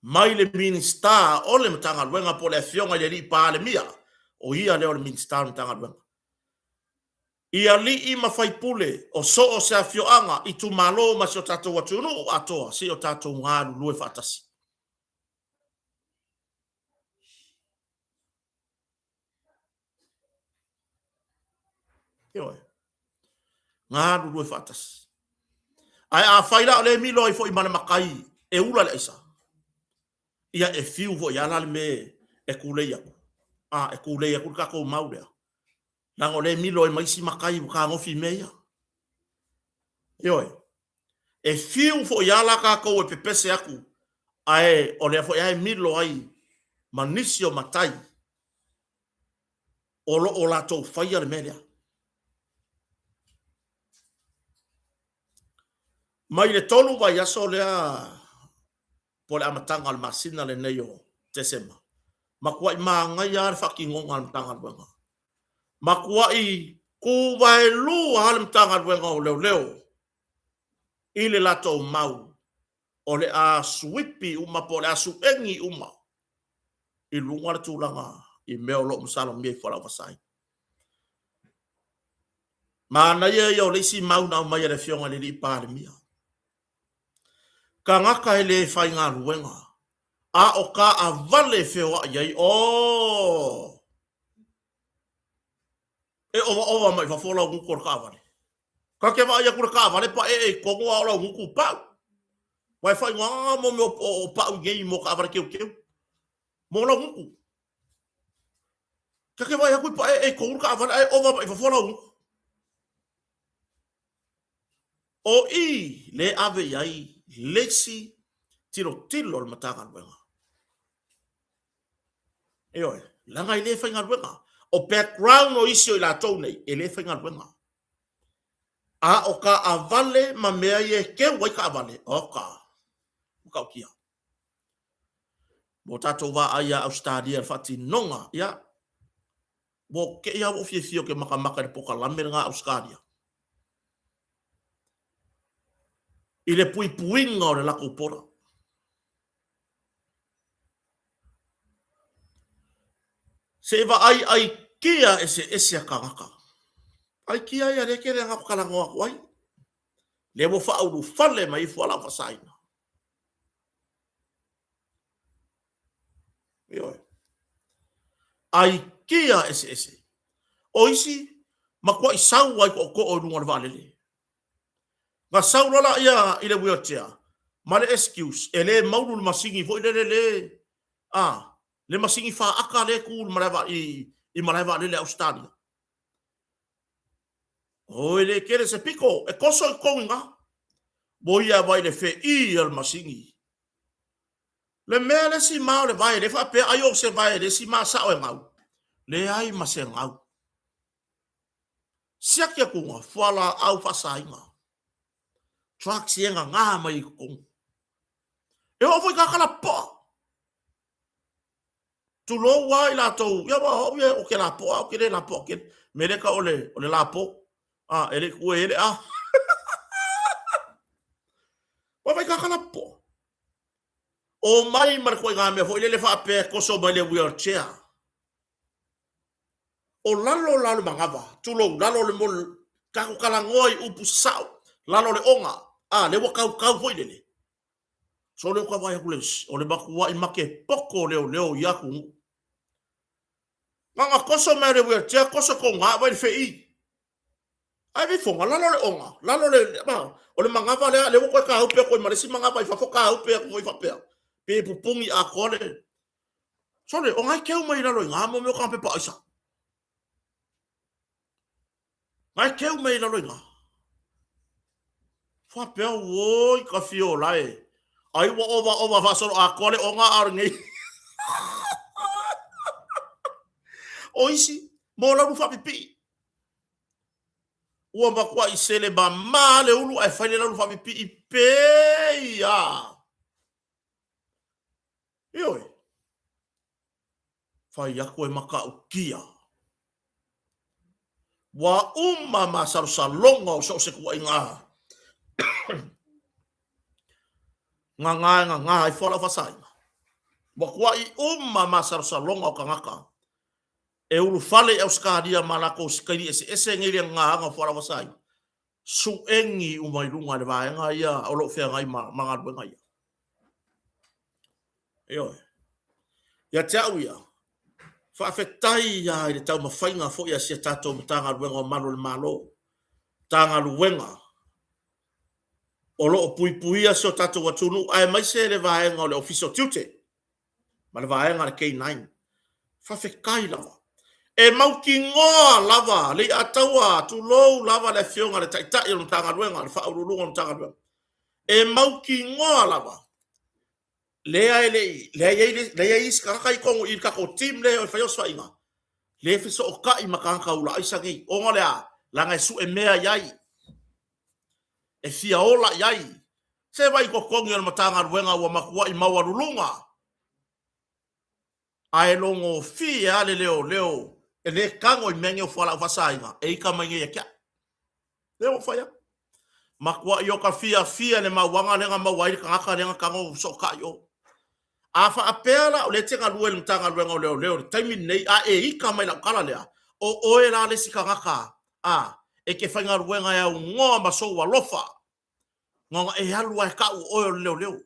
mai le Minisita o le Matagaluega po o le Afioga i le Alii Palemia, o ia lea o le Minisita o le Matagaluega. I alii ma faipule o so o se afioaga, itumalo ma si o tatou atunuu atoa, se i o tatou galulue faatasi. Ioe. Galulue faatasi. Ae afai la o lea e milo ai foi ma le matai e ula le aisa, ia e fiu foi lava la le mea e tulei atu. A, e tulei atu le tatou mau lea. Leaga o lea e milo ai ma isi matai ua fetagofi i mea ia. Ioe. E fiu foi lava la tatou e pepese atu, ae o lea foi lava e milo ai ma nisi o matai o lo o latou faia le mea lea. Mai le 3 vaiaso lea po o le amataga o le masina lenei o Tesema, matuai manaia lava le faatinoga a le Matagaluega. Matuai tuvaelua lava le Matagaluega o Leoleo i le latou mau o le a suipi uma po o le a suegi uma i luga le tulaga i mea o lo o masalomia i fualaau faasaina. Manaia ia o le isi mau na aumai e le Afioga i le Alii Palemia. Tagata e le faigaluega, a o taavale e feoai ai, oh! E ovaova mai fafo lau gutu o le taavale. Ta te vaai atu i le taavale paee i totonu a o lau gutu pau. Aua e faaigoaga mo mea o pau i nei mo taavale teuteu. Mo lau gutu. Ta te vaai atu i paee i totonu le taavale ae ova mai fafo lau gutu. O i le ave i ai le isi tilotilo a le Matagaluega. Ioe, leaga e le faigaluega. O background o isi o i latou nei, e le faigaluega. A o taavale ma mea ia e keu ai taavale, oka, matautia. Ua tatou vaai ia Ausetalia i le faatinoga, ia, ua te i lava ua ou fiafia ou te matamata i le polokalame lena a Ausetalia. I le puipuiga o le latou border. Se i vaai aikia eseese a tagata. Aikia ia lea e tele ina talanoa atu ai. Lea ua faaulufale mai ai fualaau faasaina. Ioe. Aikia eseese. O isi, matuai sau ai tootoo i luga o le vaalele. Na sau loa laia i le wheelchair ma le excuse e le maulu le masini foi lele le a le masini faata lea e tu i malae vaalele a Ausetalia. Oi le tele se piko e toso i totonu i ina. Ua ia vai le feʻī o le masini. Le mea le isi ma o le vae le faapea ai o se vae le isi ma sao e gau. Leai ma se gau. Siaki atu fualaau faasaina. Drugs ia e gagā mai i totonu. E oo foi tagata lapoa. Tulou lava i latou, ia aua o au ia ou te lapoa, ou te le lapoa tele. Mea lea e tau o le, o le lapo. A, e le i tuua i ai le A. Ua vaai tagata lapoa. Omai ma le ituaiga mea foi lele faapea e toso mai le wheelchair. O lalo la o le manava, tulou, lalo o le mo, tatou talanoa i upu sasao, lalo o le oga, a, lea ua kaukau foi lele. So lea ou te vaai atu le, o le matuai make poto o leoleo i atunuu. Na ona toso mai o le wheelchair, toso tonu lava vai le fei. Ae veifoga, lalo le oga, lalo le, o le manava lea, lea ua toe tāupe atu ai ma le isi manava i fafo, tāupe atu foi faapea, pe pupuni atoa le... Sole, o na e keu mai i lalo i ina mo mea o taga pepa aisa. Na e keu mai i lalo i ina. Faapea, oi ka fiola e. Ai ua ova ova faasolo atoa le oga a o lenei. O isi, mo laulu faapipii. Ua matuai sele mama le ulu ae fai le laulu faapipii pei a. Ioe. Fai atu e matautia. Ua uma masalosaloga o so o se tuuaiga gaga e gaga ai fualaau faasaina. Ua tuuai uma masalosaloga o tagata e ulufale i Ausetalia ma latou sikaili eseese nei le gagaina o fualaau faasaina, suegi uma i luga e le vaega ia o lo o feagai ma galuega ia. Ioe. Ia te au ia, faafetai lava i le taumafaiga foi a si a tatou Matagaluega o Malu o le Malo, Matagaluega o lo o puipuia si o tatou atunuu aemaise le vaega o le Ofisa o Tiute ma le vaega a le K9. Faafetai lava. E mautinoa lava le iataua, tulou lava le Afioga i le Taitai o le Matagaluega, le Faauluuluga o le Matagaluega. E mautinoa lava lea e le i, lea e i ai, lea e i ai isi tagata i totonu i le tatou team lea e o e fai osofaiga, lea e fesootai ma tagata ula aisa nei, ona o le a? Leaga e sue mea i ai, e fia ola i ai. Se vaai i totogi o le Matagaluega ua matuai maualuluga, ae logofie lava le leoleo e le tago i mea nei o fualaau faasaina e ita mai nei ia te au. Lea ua ou fai atu. Matuai o ta fiafia i le mauaga lea na maua ai le tagata lea na tago fesootai o. A faapea la o lea e te galue i le Matagaluega o Leoleo i le taimi lenei a e ita mai i lau tala lea, o oe la le isi tagata a e te faigaluega e aunoa ma sou alofa na ona e alu lava e tau o oe o le leoleo.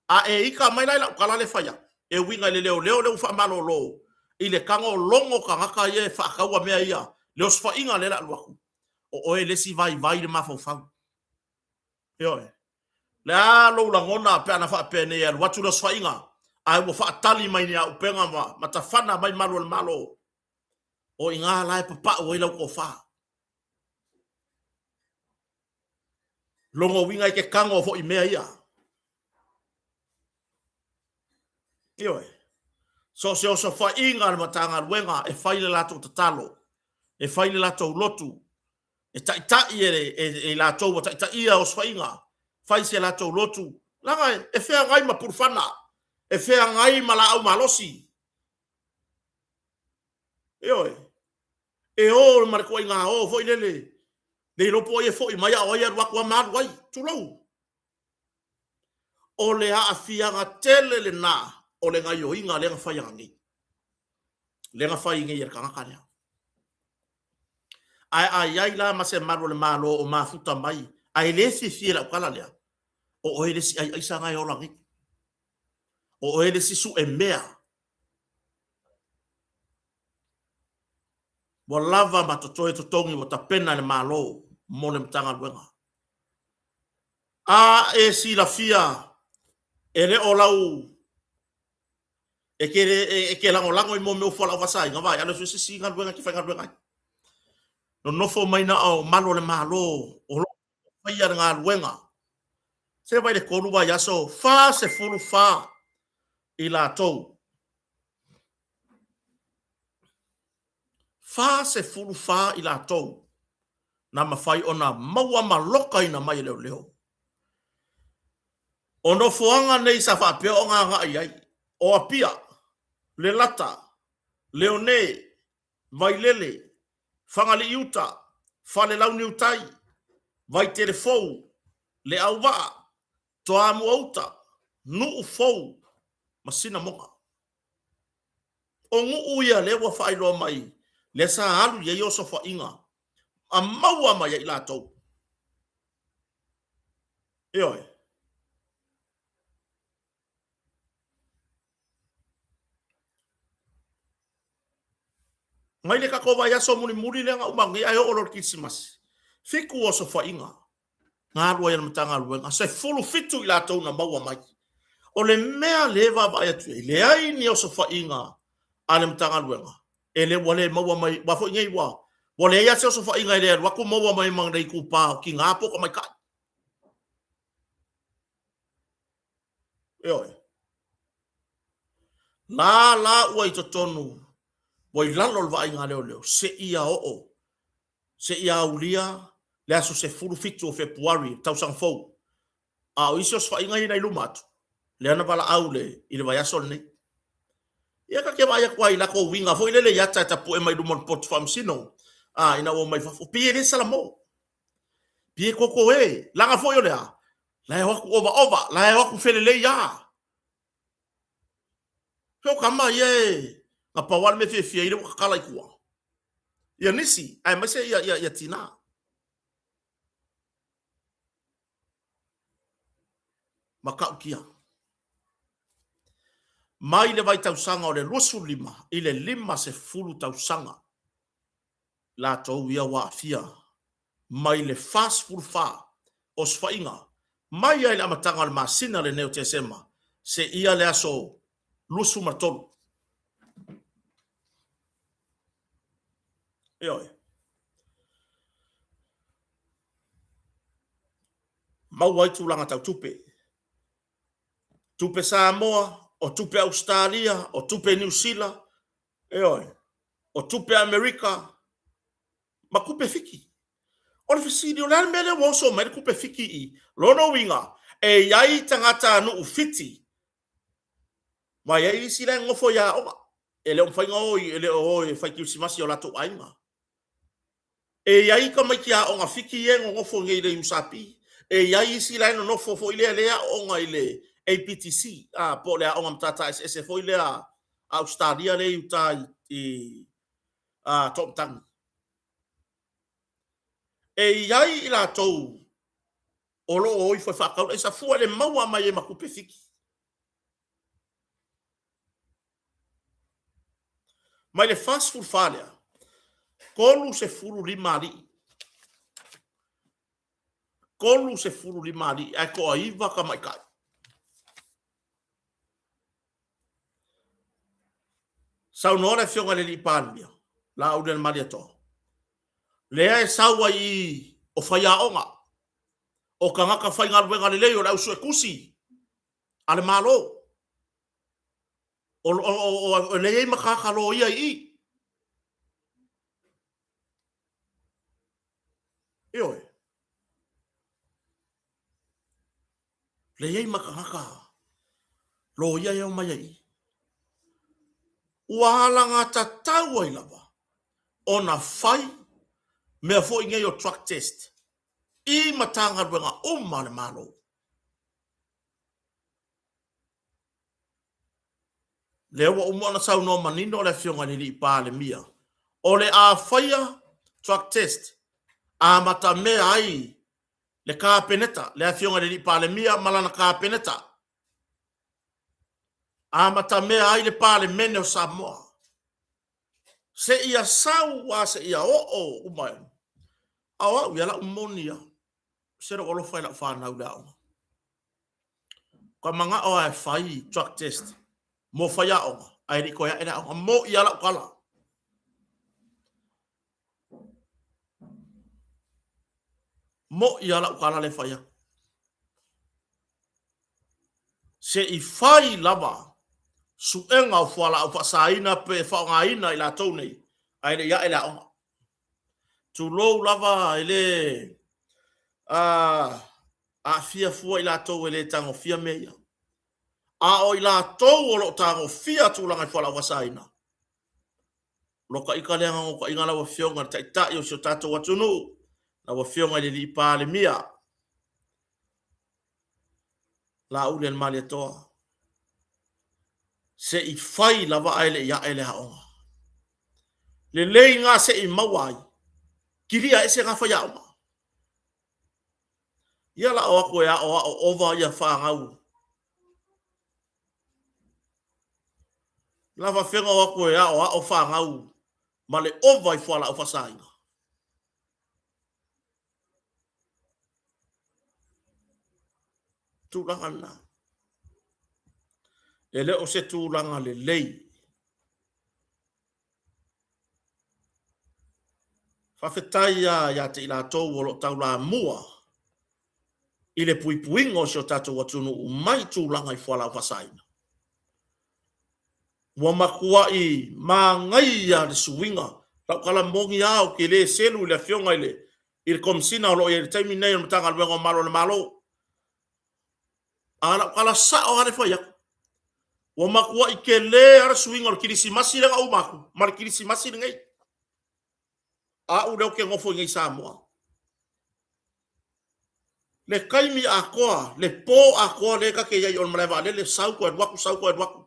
A e ita mai la i lau tala lea e fai atu, e uiga i le leoleo lea ua faamalolo i le tago logo tagata ia e faataua mea ia, le osofaiga lea o le a alu atu, o oe le isi vaivai le mafaufau. Ioe. Le a lou lagona pe ana faapea nei e alu atu le osofaiga, ae ua faatali mai ni auupega ma tafana mai malu o le Malo, o i ina la e papau ai lau tofa. Lona uiga e te tago foi i mea ia. Ioe. So o se osofaiga a le Matagaluega e fai le latou tatalo, e fai le latou lotu, e taitai e, e, e latou ua taitaia osofaiga, fai se latou lotu, leaga e feagai ma pulufana, e feagai ma laau malosi. Ioe. E o ma le tuaiga o foi lele, le iloa po o ai e foi mai a o ai e alu atu lava ma alu ai. Tulou. O le aafiaga tele lena o le gaioiga lea na fai ananei. Lea na fai nei e le tagata lea. Ae a i ai la ma se malu o le Malo o mafuta mai, ae le fiafia i lau tala lea, o oe le isi ai aisa na e ola nei. O oe le isi sue mea. Ua lava ma totoe totogi ua tapena e le Malo mo le Matagaluega. A e silafia e le o lau e ke, e ke lagolago i mea o fualaau faasaina, vaai, alu e sue se isi galuega e te faigaluega ai. Nonofo mai na o malu o le Malo o lo o faia le galuega. Se vaai le 3 vaiaso, 44 i latou. 44 i latou na mafai ona maua ma lokaina mai e leoleo. O nofoaga nei sa faapea ona agai i ai, o Apia, Lelata, Leone, Vailele, Fagalii-uta, Falelauniu-tai, Vaitele-fou, Leauvaa, Toamua-uta, Nu'u-fou ma Sinamoga. O nuu ia lea ua faailoa mai. Lea sa alu i ai osofaiga a maua mai ai latou. Ioe. Mai le tatou vaiaso mulimuli lea na uma nei ae oo loa i le Kerisimasi, fitu osofaiga na alu ai a le Matagaluega, 17 i latou na maua mai. O le mea lea e vaavaai atu i ai, leai ni osofaiga a le Matagaluega e le ua le maua mai, aua foi nei ua ua leai lava se osofaiga e le alu atu maua mai ma le itupa o tina po o tamaitai. Ioe. La la ua i totonu, ua i lalo o le vaaiga a leoleo, seia oo, seia aulia le aso 17 o Fepuari, le tausaga fou. A o isi osofaiga ia na i luma atu, lea na valaau i le vaiaso lenei. Ia ta te vaai atu lava i latou uiga foi lele i ata e tapue mai luma o le potu faamasino, a, ina ua omai fafo, pei e le salamo. Pei e toto e, leaga foi o le a? La e o atu ovaova, la e o atu felelei lava. Se o tama ia e, na pau lava le mea e fiafia ai lea ua tatala i tua. Ia nisi, aemaise ia, ia, ia tinā. Matautia. Mai le vaitausaga o le 25 i le 50 tausaga latou ia ua aafia mai le 44 osofaiga mai lava i le amataga o le masina lenei o Tesema seia le aso 23. Ioe. Maua ai tulaga tau tupe. Tupe Samoa, o tupe Ausetalia, o tupe Niu Sila, ioe, o tupe Amerika, ma tupe Fiti. O le fesili, o le a le mea lea ua oso mai ai le tupe Fiti i i? Lona uiga, e i ai tagatanuu Fiti, ma e i ai isi la e nonofo i aoga, e le o mafai ona o, e le o o e fai kerisimasi i o latou aiga. E i ai tamaiti aoga Fiti ia e nonofo nei i le USP. E i ai isi la e nonofo foi lea lea e aooga i le APTC, a, po o le aoga matata eseese foi lea a Ausetalia lea e i uta i Toamatagi. E i ai i latou o lo o o ifo e faatau le aisa fua i le maua mai ai ma tupe Fiti. Mai le 44 lea, 35 alii. 35 alii ae toaiva tamaitai. Saunoa le Afioga i le Alii Palemia, Laaulialemalietoa, lea e sau ai i i o faiaoga, o tagata faigaluega lelei, o le au suetusi a le Malo, o, o, o, o, lea e i ai matata loia i i. Ioe. Lea e i ai ma tagata loia e omai ai i i. Ua alagatatau ai lava ona fai mea foi nei o drug test i Matagaluega uma a le Malo. Lea ua uma ona saunoa manino le Afioga i le Alii Palemia, o le a faia drug test, amatamea ai le Kapeneta, le Afioga i le Alii Palemia ma lana Kapeneta, amatamea ai le Palemene o Samoa, seia sau a seia oo uma. A o au ia, lau moni lava, se lou alofa i lau fanau i le aoga. Ka manao lava e fai drug test mo faiaoga ae le i toe ae le aoga. Mo'i lava lau tala. Mo'i lava lau tala lea e fai atu. Se i fai lava suega o fualaau faasaina pe faaaogaina i latou nei ae le i ae le aoga. Tulou lava e le aafia fua i latou e le tagofia mea ia. A o i latou o lo o tagofia tulaga i fualaau faasaina, loka ita lea naunautaiga lau Afioga i le Taitai o si o tatou atunuu, lau Afioga i le Alii Palemia, Laaulialemalietoa, se i fai lava ae le i ae le aoga. Lelei gā se i maua ai, kilia ese gā faiaoga. Ia la o aku e aʻoaʻo ova ia fanau. La faafega o aku e aʻoaʻo fanau ma le ova i fualaau faasaina. Tulaga lena. E le o se tulaga lelei. Faafetai lava ia te i latou o lo o taulamua i le puipuiga o si o tatou atunuu mai tulaga i fualaau faasaina. Ua matuai manaia le suiga. Lau tala moni lava ou te le selu i le Afioga i le Komesina o lo o i ai i le taimi lenei o le Matagaluega o Malu a le Malo. A o lau tala sao lava le fai atu, ua matuai tele lava le suiga o le Kilisimasi lea na uma atu ma le Kilisimasi lenei. Au lea ou te nofo i inei i Samoa. Le taimi atoa, le po atoa lea ta te i ai i o le malae vaalele, sau toe alu atu, sau toe alu atu.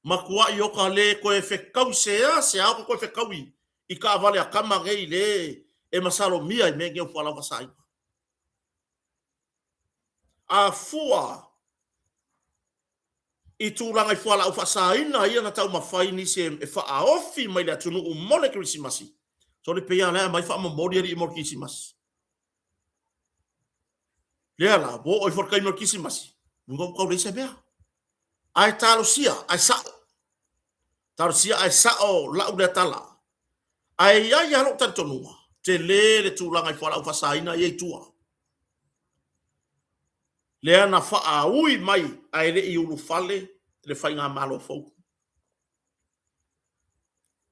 Matuai ota le toe fetaui, seasea ota toe fetaui i taavale a tama nei le e masalomia i mea nei o fualaau faasaina. A fua i tulaga i fualaau faasaina ia na taumafai nisi e faaofi mai le atunuu mo le Kerisimasi, sole pei lava o la e aumai faamomoli alii mo le Kerisimasi. Lea la, ua oo ifo i le taimi o le Kerisimasi, uiga ua tau leai se mea. Ae talosia, ae sao. Talosia ae sao lau lea tala. Ae i ai lava lou talitonuga, tele le tulaga i fualaau faasaina ia i tua. Lea na faaui mai ae le i ulufale le faigamalo fou.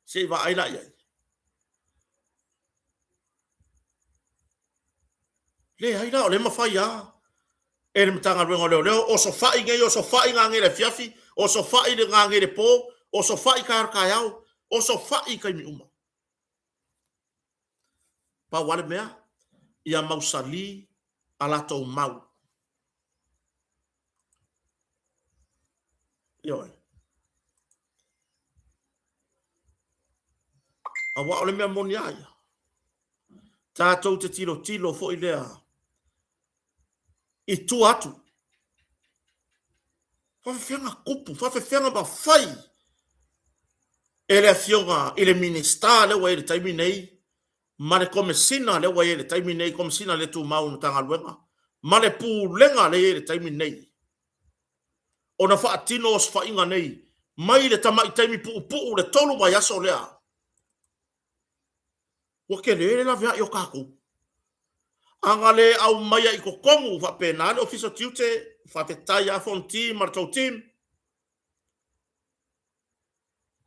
Se i vaai la i ai. Leai la, o lea e mafai lava e le Matagaluega o Leoleo, osofai nei, osofai nanei i le afiafi, osofai nanei i le po, osofai taeao i le taeao, osofai i taimi uma. Pau lava le mea, ia mausali a latou mau. Ioe. Aua o le mea moni a ia, tatou te tilotilo foi lea i tua atu. Faafefea tupu, faafefea mafai e le Afioga i le Minisita lea ua i ai i le taimi nei ma le Komesina lea ua i ai i le taimi nei, Komesina le Tumau o le Matagaluega ma le Pulega lea e i ai i le taimi nei, ona faatino osofaiga nei mai le tamai taimi puupuu le 3 vaiaso lea. Ua tele le laveai o tatou. A na le aumaia i totonu faapena le Ofisa o Tiute, faafetai lava Fonoti ma le tou team,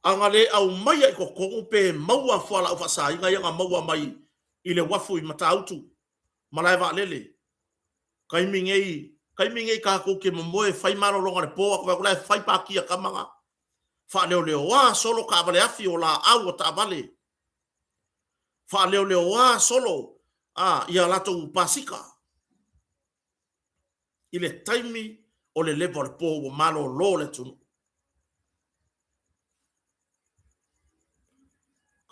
a na le aumaia i totonu pe maua fualaau faasaina ia na maua mai i le uafu i Matautu, malae vaalele, taimi nei, taimi nei tatou te momoe fai malologa i le po, a ta vaai atu la e fai pati a tama na, faaleoleoa solo taavale afi o laau o taavale, faaleoleoa solo a ia latou pasika i le taimi o le leva o le po ua malolo le atunuu.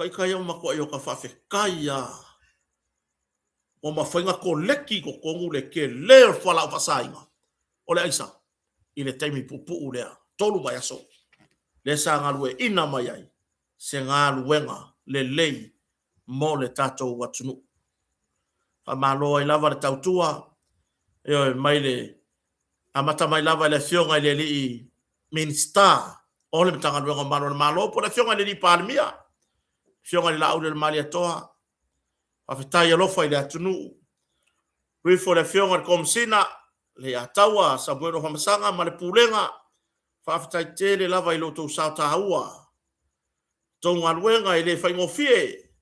Ita ia ua matuai o ta faafetai a ua mafai ona koleki i totonu le tele o le fualaau faasaina o le aisa i le taimi puupuu lea, 3 vaiaso lea sa galueaiina mai ai se galuega lelei mo le tatou atunuu. Faamalo ai lava le tautua, ioe, mai le amata mai lava i le Afioga i le Alii Minisita o le Matagaluega o Malu a le Malo po o le Afioga i le Alii Palemia, Afioga i le Laaulialemalietoa, faafetai alofa i le atunuu. Rifo le Afioga i le Komesina, Leiataua Samuelu Afamasaga ma le Pulega, faafetai tele lava i lo outou sao taua. Tou galuega e le faigofie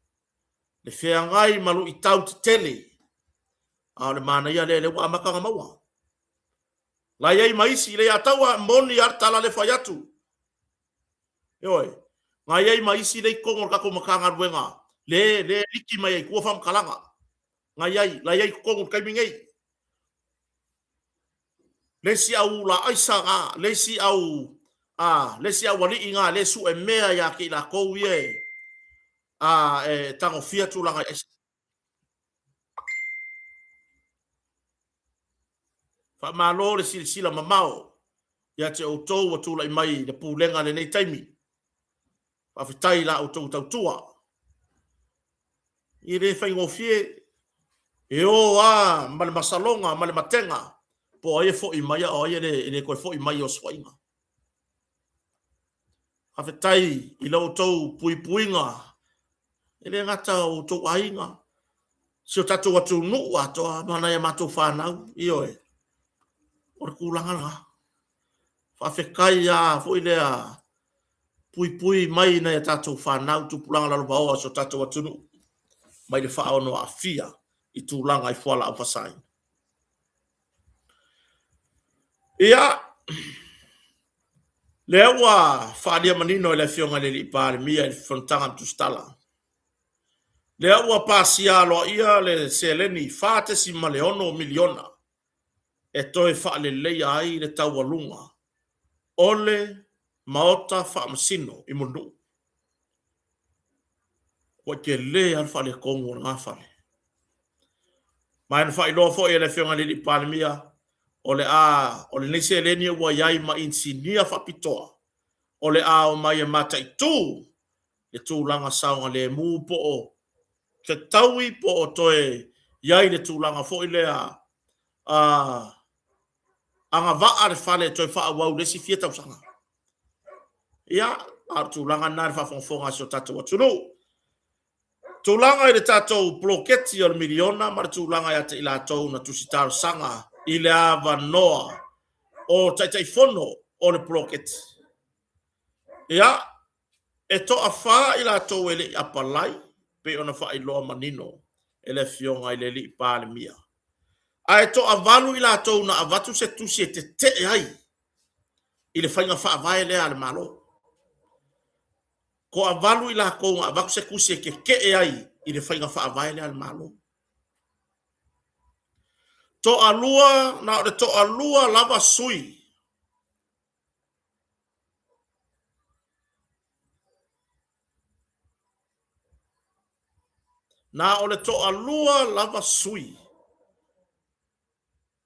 le feagai ma luitau tetele, a o le manaia lea, lea ua amata ona maua. La i ai ma isi, Leiataua, moni lava le tala lea e fai atu. Ioe, na i ai ma isi lea i totonu o le tatou Matagaluega, le le liki mai ai i tua faamatalaga. Na i ai, la i ai i totonu i le taimi nei. Le isi au ula aisa na, le isi au, a, le isi aualii na, le sue mea ia te i latou ia e. A e tagofia tulaga i aisa. Faamalo le silasila mamao ia te outou ua tulai mai i le pulega i lenei taimi. Faafetai i la outou tautua. E le faigofie, e o lava ma le masaloga ma le matega po o ai e foi mai a o ai e le toe foi mai i osofaiga. Faafetai i la outou puipuiga, e le gata o outou aiga, si o tatou atunuu atoa ma nai a matou fanau, ioe, o le tulaga lena. Faafetai lava foi lea puipui mai i nai a tatou fanau, tupulaga lalovaoa o si o tatou atunuu mai le faaono aafia i tulaga i fualaau faasaina. Ia, lea ua faaalia manino e le Afioga i le Palemia i le Fonotaga Tusitala, lea ua pasia aloaia le seleni $4.6 miliona e toe faaleleia ai le taualuga o le Maota Faamasino i Mulinuu. Ua tele lava le faaletonu o lena fale. Ma na faailoa foi e le Afioga i le Palemia, o le a o lenei seleni ua i ai ma inisinia faapitoa o le a omai e mataitu le tulaga saogalemu po o fetaui po o toe i ai le tulaga foi lea agavaa le fale e toe faaauau i le isi fia tausaga. Ia, a o le tulaga lena i le faafogafoga a si o tatou atunuu. Tulaga i le tatou poloketi o le miliona ma le tulaga ia te i latou na tusi talosaga i le avanoa o Taitaifono o le poloketi. Ia, e toafa i latou e le i apalai, pei ona faailoa manino e le Afioga i le Alii Palemia. Ae toavalu i latou na avatu se tusi e tetee ai i le faiga faavae lea a le Malo. Toavalu i latou na avatu se tusi e tetee ai i le faiga faavae lea a le Malo. Toalua, na o le toalua lava sui Na o le toalua lava sui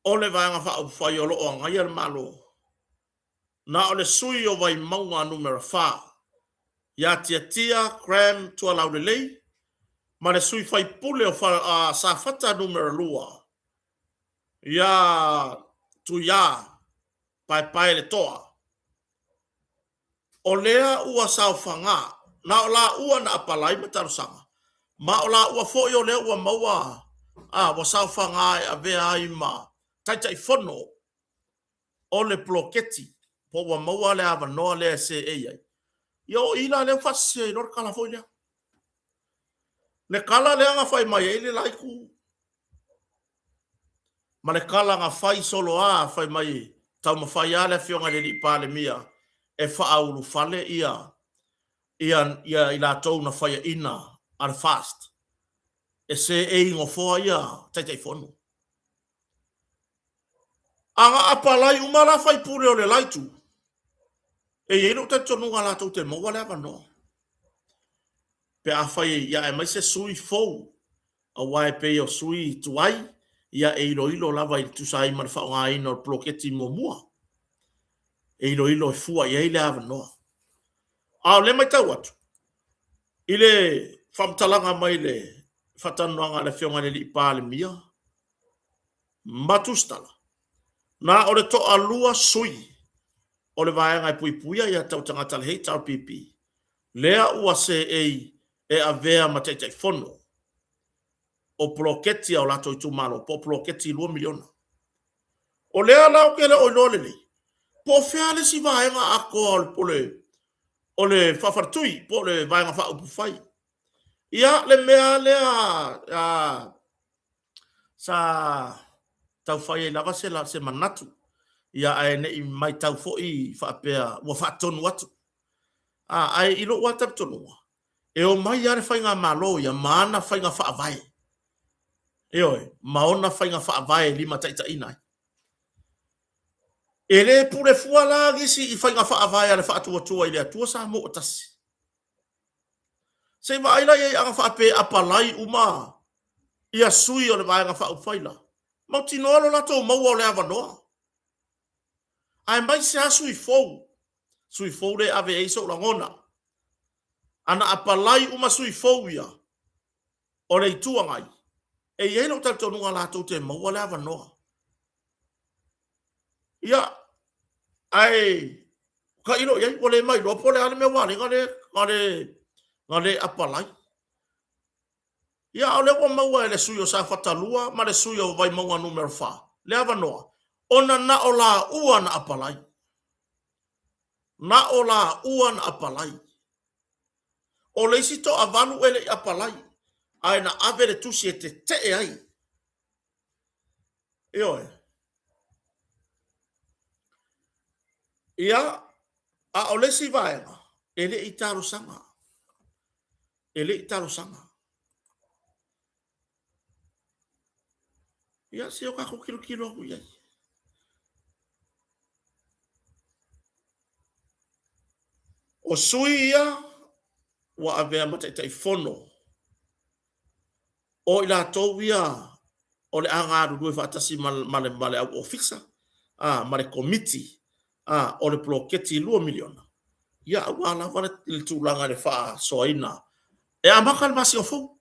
o le Vaega Faaupufai o lo o agaia le Malo, na o le sui o Vaimauga 4, ia Tiatia Graham Tualaulelei, ma le sui faipule o Safata 2, ia Tuia Paepaeletoa. O lea ua saofaga, na o laua na apalai ma talosaga, ma o laua foi o lea ua maua, a, ua saofaga e avea ai ma Taitaifono o le poloketi, po ua maua le avanoa lea e seei ai. Ia o i la lea ua faasese ai loa le tala foi lea. Le tala lea na fai mai ai le la itu, ma le tala na fai solo a fai mai taumafai lava le Afioga i le Alii Palemia e faaulufale ia ia ia i latou na faiaina a le FAST e seei i nofoa ia Taitaifono. A na apalai uma la faipule o le la itu, e i ai lou talitonuga latou te maua le avanoa. Pe afai ia aemaise sui fou, aua e pei o sui tuai, ia e iloilo lava i tusa ai ma le faaaogaina o le poloketi muamua. E iloilo e fua i ai le avanoa. A o lea e matau atu, i le faamatalaga mai le faatalanoaga a le Afioga i le Alii Palemia ma Tusitala, na o le toalua sui o le vaega e puipuia ia tau tagata a le HRPP, lea ua seei e avea ma Taitaifono o poloketi a o latou itumalo, po o poloketi $2 miliona. O lea la ou te le o iloa lelei, po o fea le isi vaega atoa o le faafaletui, po o le Vaega Faaupufai. Ia, le mea lea sa tau fai ai lava se manatu, ia ae ne i matau foi faapea ua faatonu atu. Ae i lou lava talitonuga, e omai lava le faigamalo ia ma ana faiga faavae. Ioe, ma ona faiga faavae e limataitaiina ai. E le pule fua la nisi i faiga faavae a le Faatuatua i le Atua Samoa ua Tasi. Se i vaai la i ai a na faapea e apalai uma ia sui o le Vaega Faaupufai la, mautinoa lo latou maua o le avanoa. Aemaise lava sui fou, sui fou lea e ave i ai sou lagona. A na apalai uma sui fou ia o le Itu Agai, e i ai lou talitonuga latou te maua le avanoa. Ia, ae tailo i ai, ua le mailoa po o le a le mea ua ala ai ona le apalai. Ia, a o lea ua maua e le sui o Safata 2 ma le sui o Vaimauga Nu.4 le avanoa, ona na o laua na apalai. Na o laua na apalai. O le isi toavalu e le i apalai, ae na ave le tusi e tetee ai. Ioe. Ia, a o le isi vaega, e le i talosaga. E le i talosaga. Ia, se i o tatou tilotilo atu i ai. O sui ia ua avea ma Taitaifono o i latou ia o le a galulue faatasi ma le au ofisa ma le Komiti o le poloketi $2 miliona, ia aua lava le tulaga i le faasoaina. E amata le masina fou.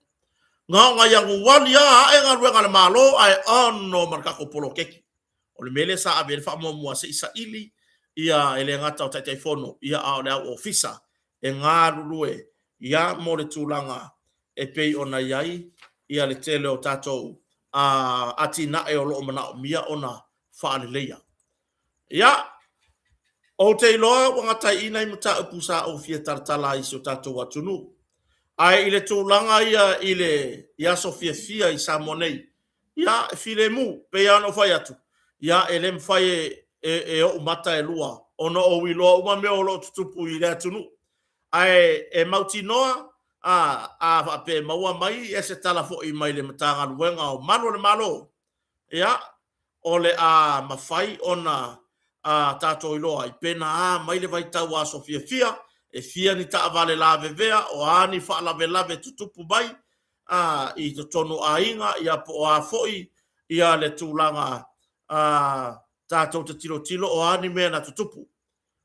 Na ona Ianuari lava ae galuega a le Malo ae ono ma le tatou poloketi. O le mea lea sa ave i ai le faamuamua se i saili ia e le gata o Taitaifono ia a o le au ofisa e galulue ia mo le tulaga e pei ona i ai ia le tele o tatou atinae o lo o manaomia ona faaleleia. Ia, ou te iloa ua gata ai i i nai mataupu sa ou fia talatala ai i si o tatou atunuu. Ae i le tulaga ia i le i aso fiafia i Samoa nei, ia, e filemu, pei lava ona ou fai atu, ia, e le mafai e, e ou mata e lua ona ou iloa uma mea o lo o tutupu i le atunuu. Ae e mautinoa, a, a faapea e maua mai se tala foi mai le Matagaluega o Malu o le Malo, ia, o le a mafai ona tatou iloa ai pe na a mai le vaitau aso fiafia, e fia ni taavale lavevea, o a ni faalavelave tutupu mai i totonu o aiga, ia po o a foi ia le tulaga tatou te tilotilo o a ni mea na tutupu.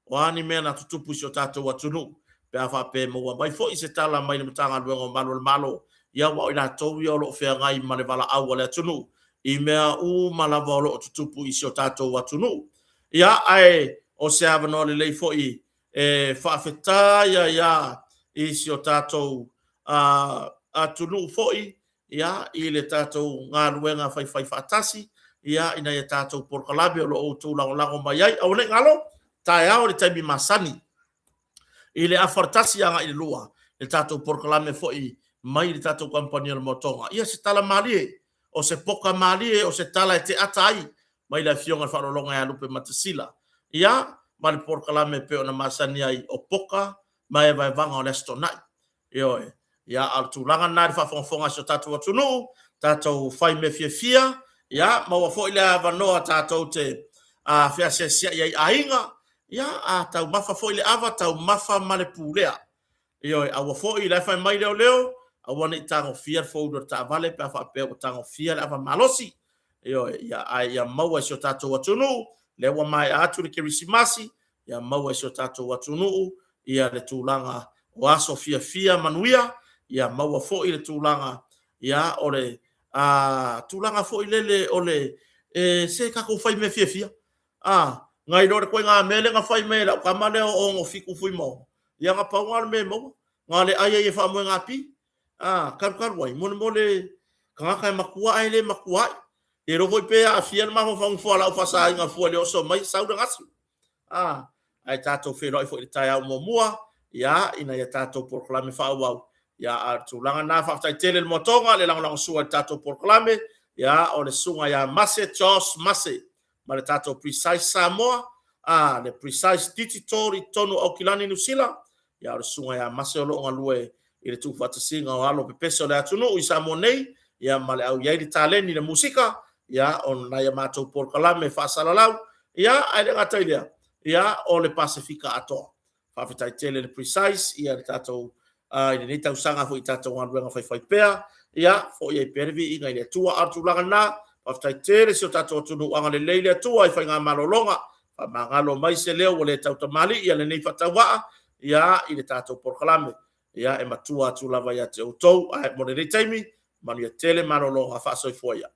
O a ni mea na tutupu i si o tatou atunuu, pe a faapea e maua mai foi se tala mai le Matagaluega o Malu o le Malo, ia aua o i latou ia o lo o feagai ma le valaau a le atunuu i mea uma lava o lo o tutupu i si o tatou atunuu. Ia, ae o se avanoa lelei foi e faafetai ai lava i si o tatou atunuu foi ia, i le tatou galuega faifaifaatasi, ia, ina ia tatou polokalame o lo o outou lagolago mai ai. Aua ne i galo, taeao i le taimi masani i le afa o le 1 agai i le 2, le tatou polokalame foi mai le tatou kamupani o le Motoga. Ia, se tala malie, o se poka malie, o se tala e te ata ai mai le Afioga i le Faaaloaloga ia Lupematasila. Ia, ma le polokalame e pei ona masani ai o poka ma evaevaga o le Aso Toonai. Ioe. Ia, a o le tulaga lena i le faafogafoga a si o tatou atunuu, tatou fai mea fiafia, ia, maua foi le avanoa tatou te feasiasiai ai i aiga, ia, a taumafa foi le ava, taumafa ma le pulea. Ioe, aua foi, la e fai mai leoleo, aua ne i tagofia le foulu o le taavale pe a faapea ua tagofia le ava malosi. Ioe, ia, ae ia maua e si o tatou atunuu, lea ua maea atu le Kerisimasi, ia maua e si o tatou atunuu ia le tulaga o aso fiafia manuia, ia maua foi le tulaga ia o le a, tulaga foi lele o le e, se tatou fai mea fiafia. A, nai lo le ituaiga mea lea na fai mai e lau tama lea o ono fitu Fuimaono, ia na pau lena o le mea e maua, na o le ai ai e faamoegapi, a, talu talu ai, molemole tagata e matua ae le matua ai. E iloa foi pe aafia le mafaufau fualaau faasaina fua i le oso mai sau le gasu. A, ae tatou feiloai foi i le taeao muamua, ia, ina ia tatou polokalame faaauau. Ia, a o le tulaga lena, faafetai tele i le moatoga, le lagolagosua i le tatou polokalame, ia, o le susuga ia Mase Josh Mase ma le tatou Precise Samoa, a, le Precise Digital i totonu o Aukilani, Niu Sila, ia, o le susuga ia Mase o lo o galue i le tuufaatasiga o alo pepese o le atunuu i Samoa nei, ia, ma le au i ai le taleni i le musika, ia, o nai a matou polokalame faasalalau, ia, ae le gata i lea, ia, o le Pasefika atoa. Faafetai tele i le Precise, ia, le tatou i lenei tausaga foi i tatou galuega faifaipea, ia foi ai pea le viiga i le Atua. A o le tulaga lena, faafetai tele si o tatou atunuu, agalelei le Atua i faigamalologa, faamagalo mai se leo ua le tautamalii a lenei faatauvaa ia i le tatou polokalame. Ia e matua atu lava ia te outou, ae mo lenei taimi, manuia tele malologa faasoifua ia.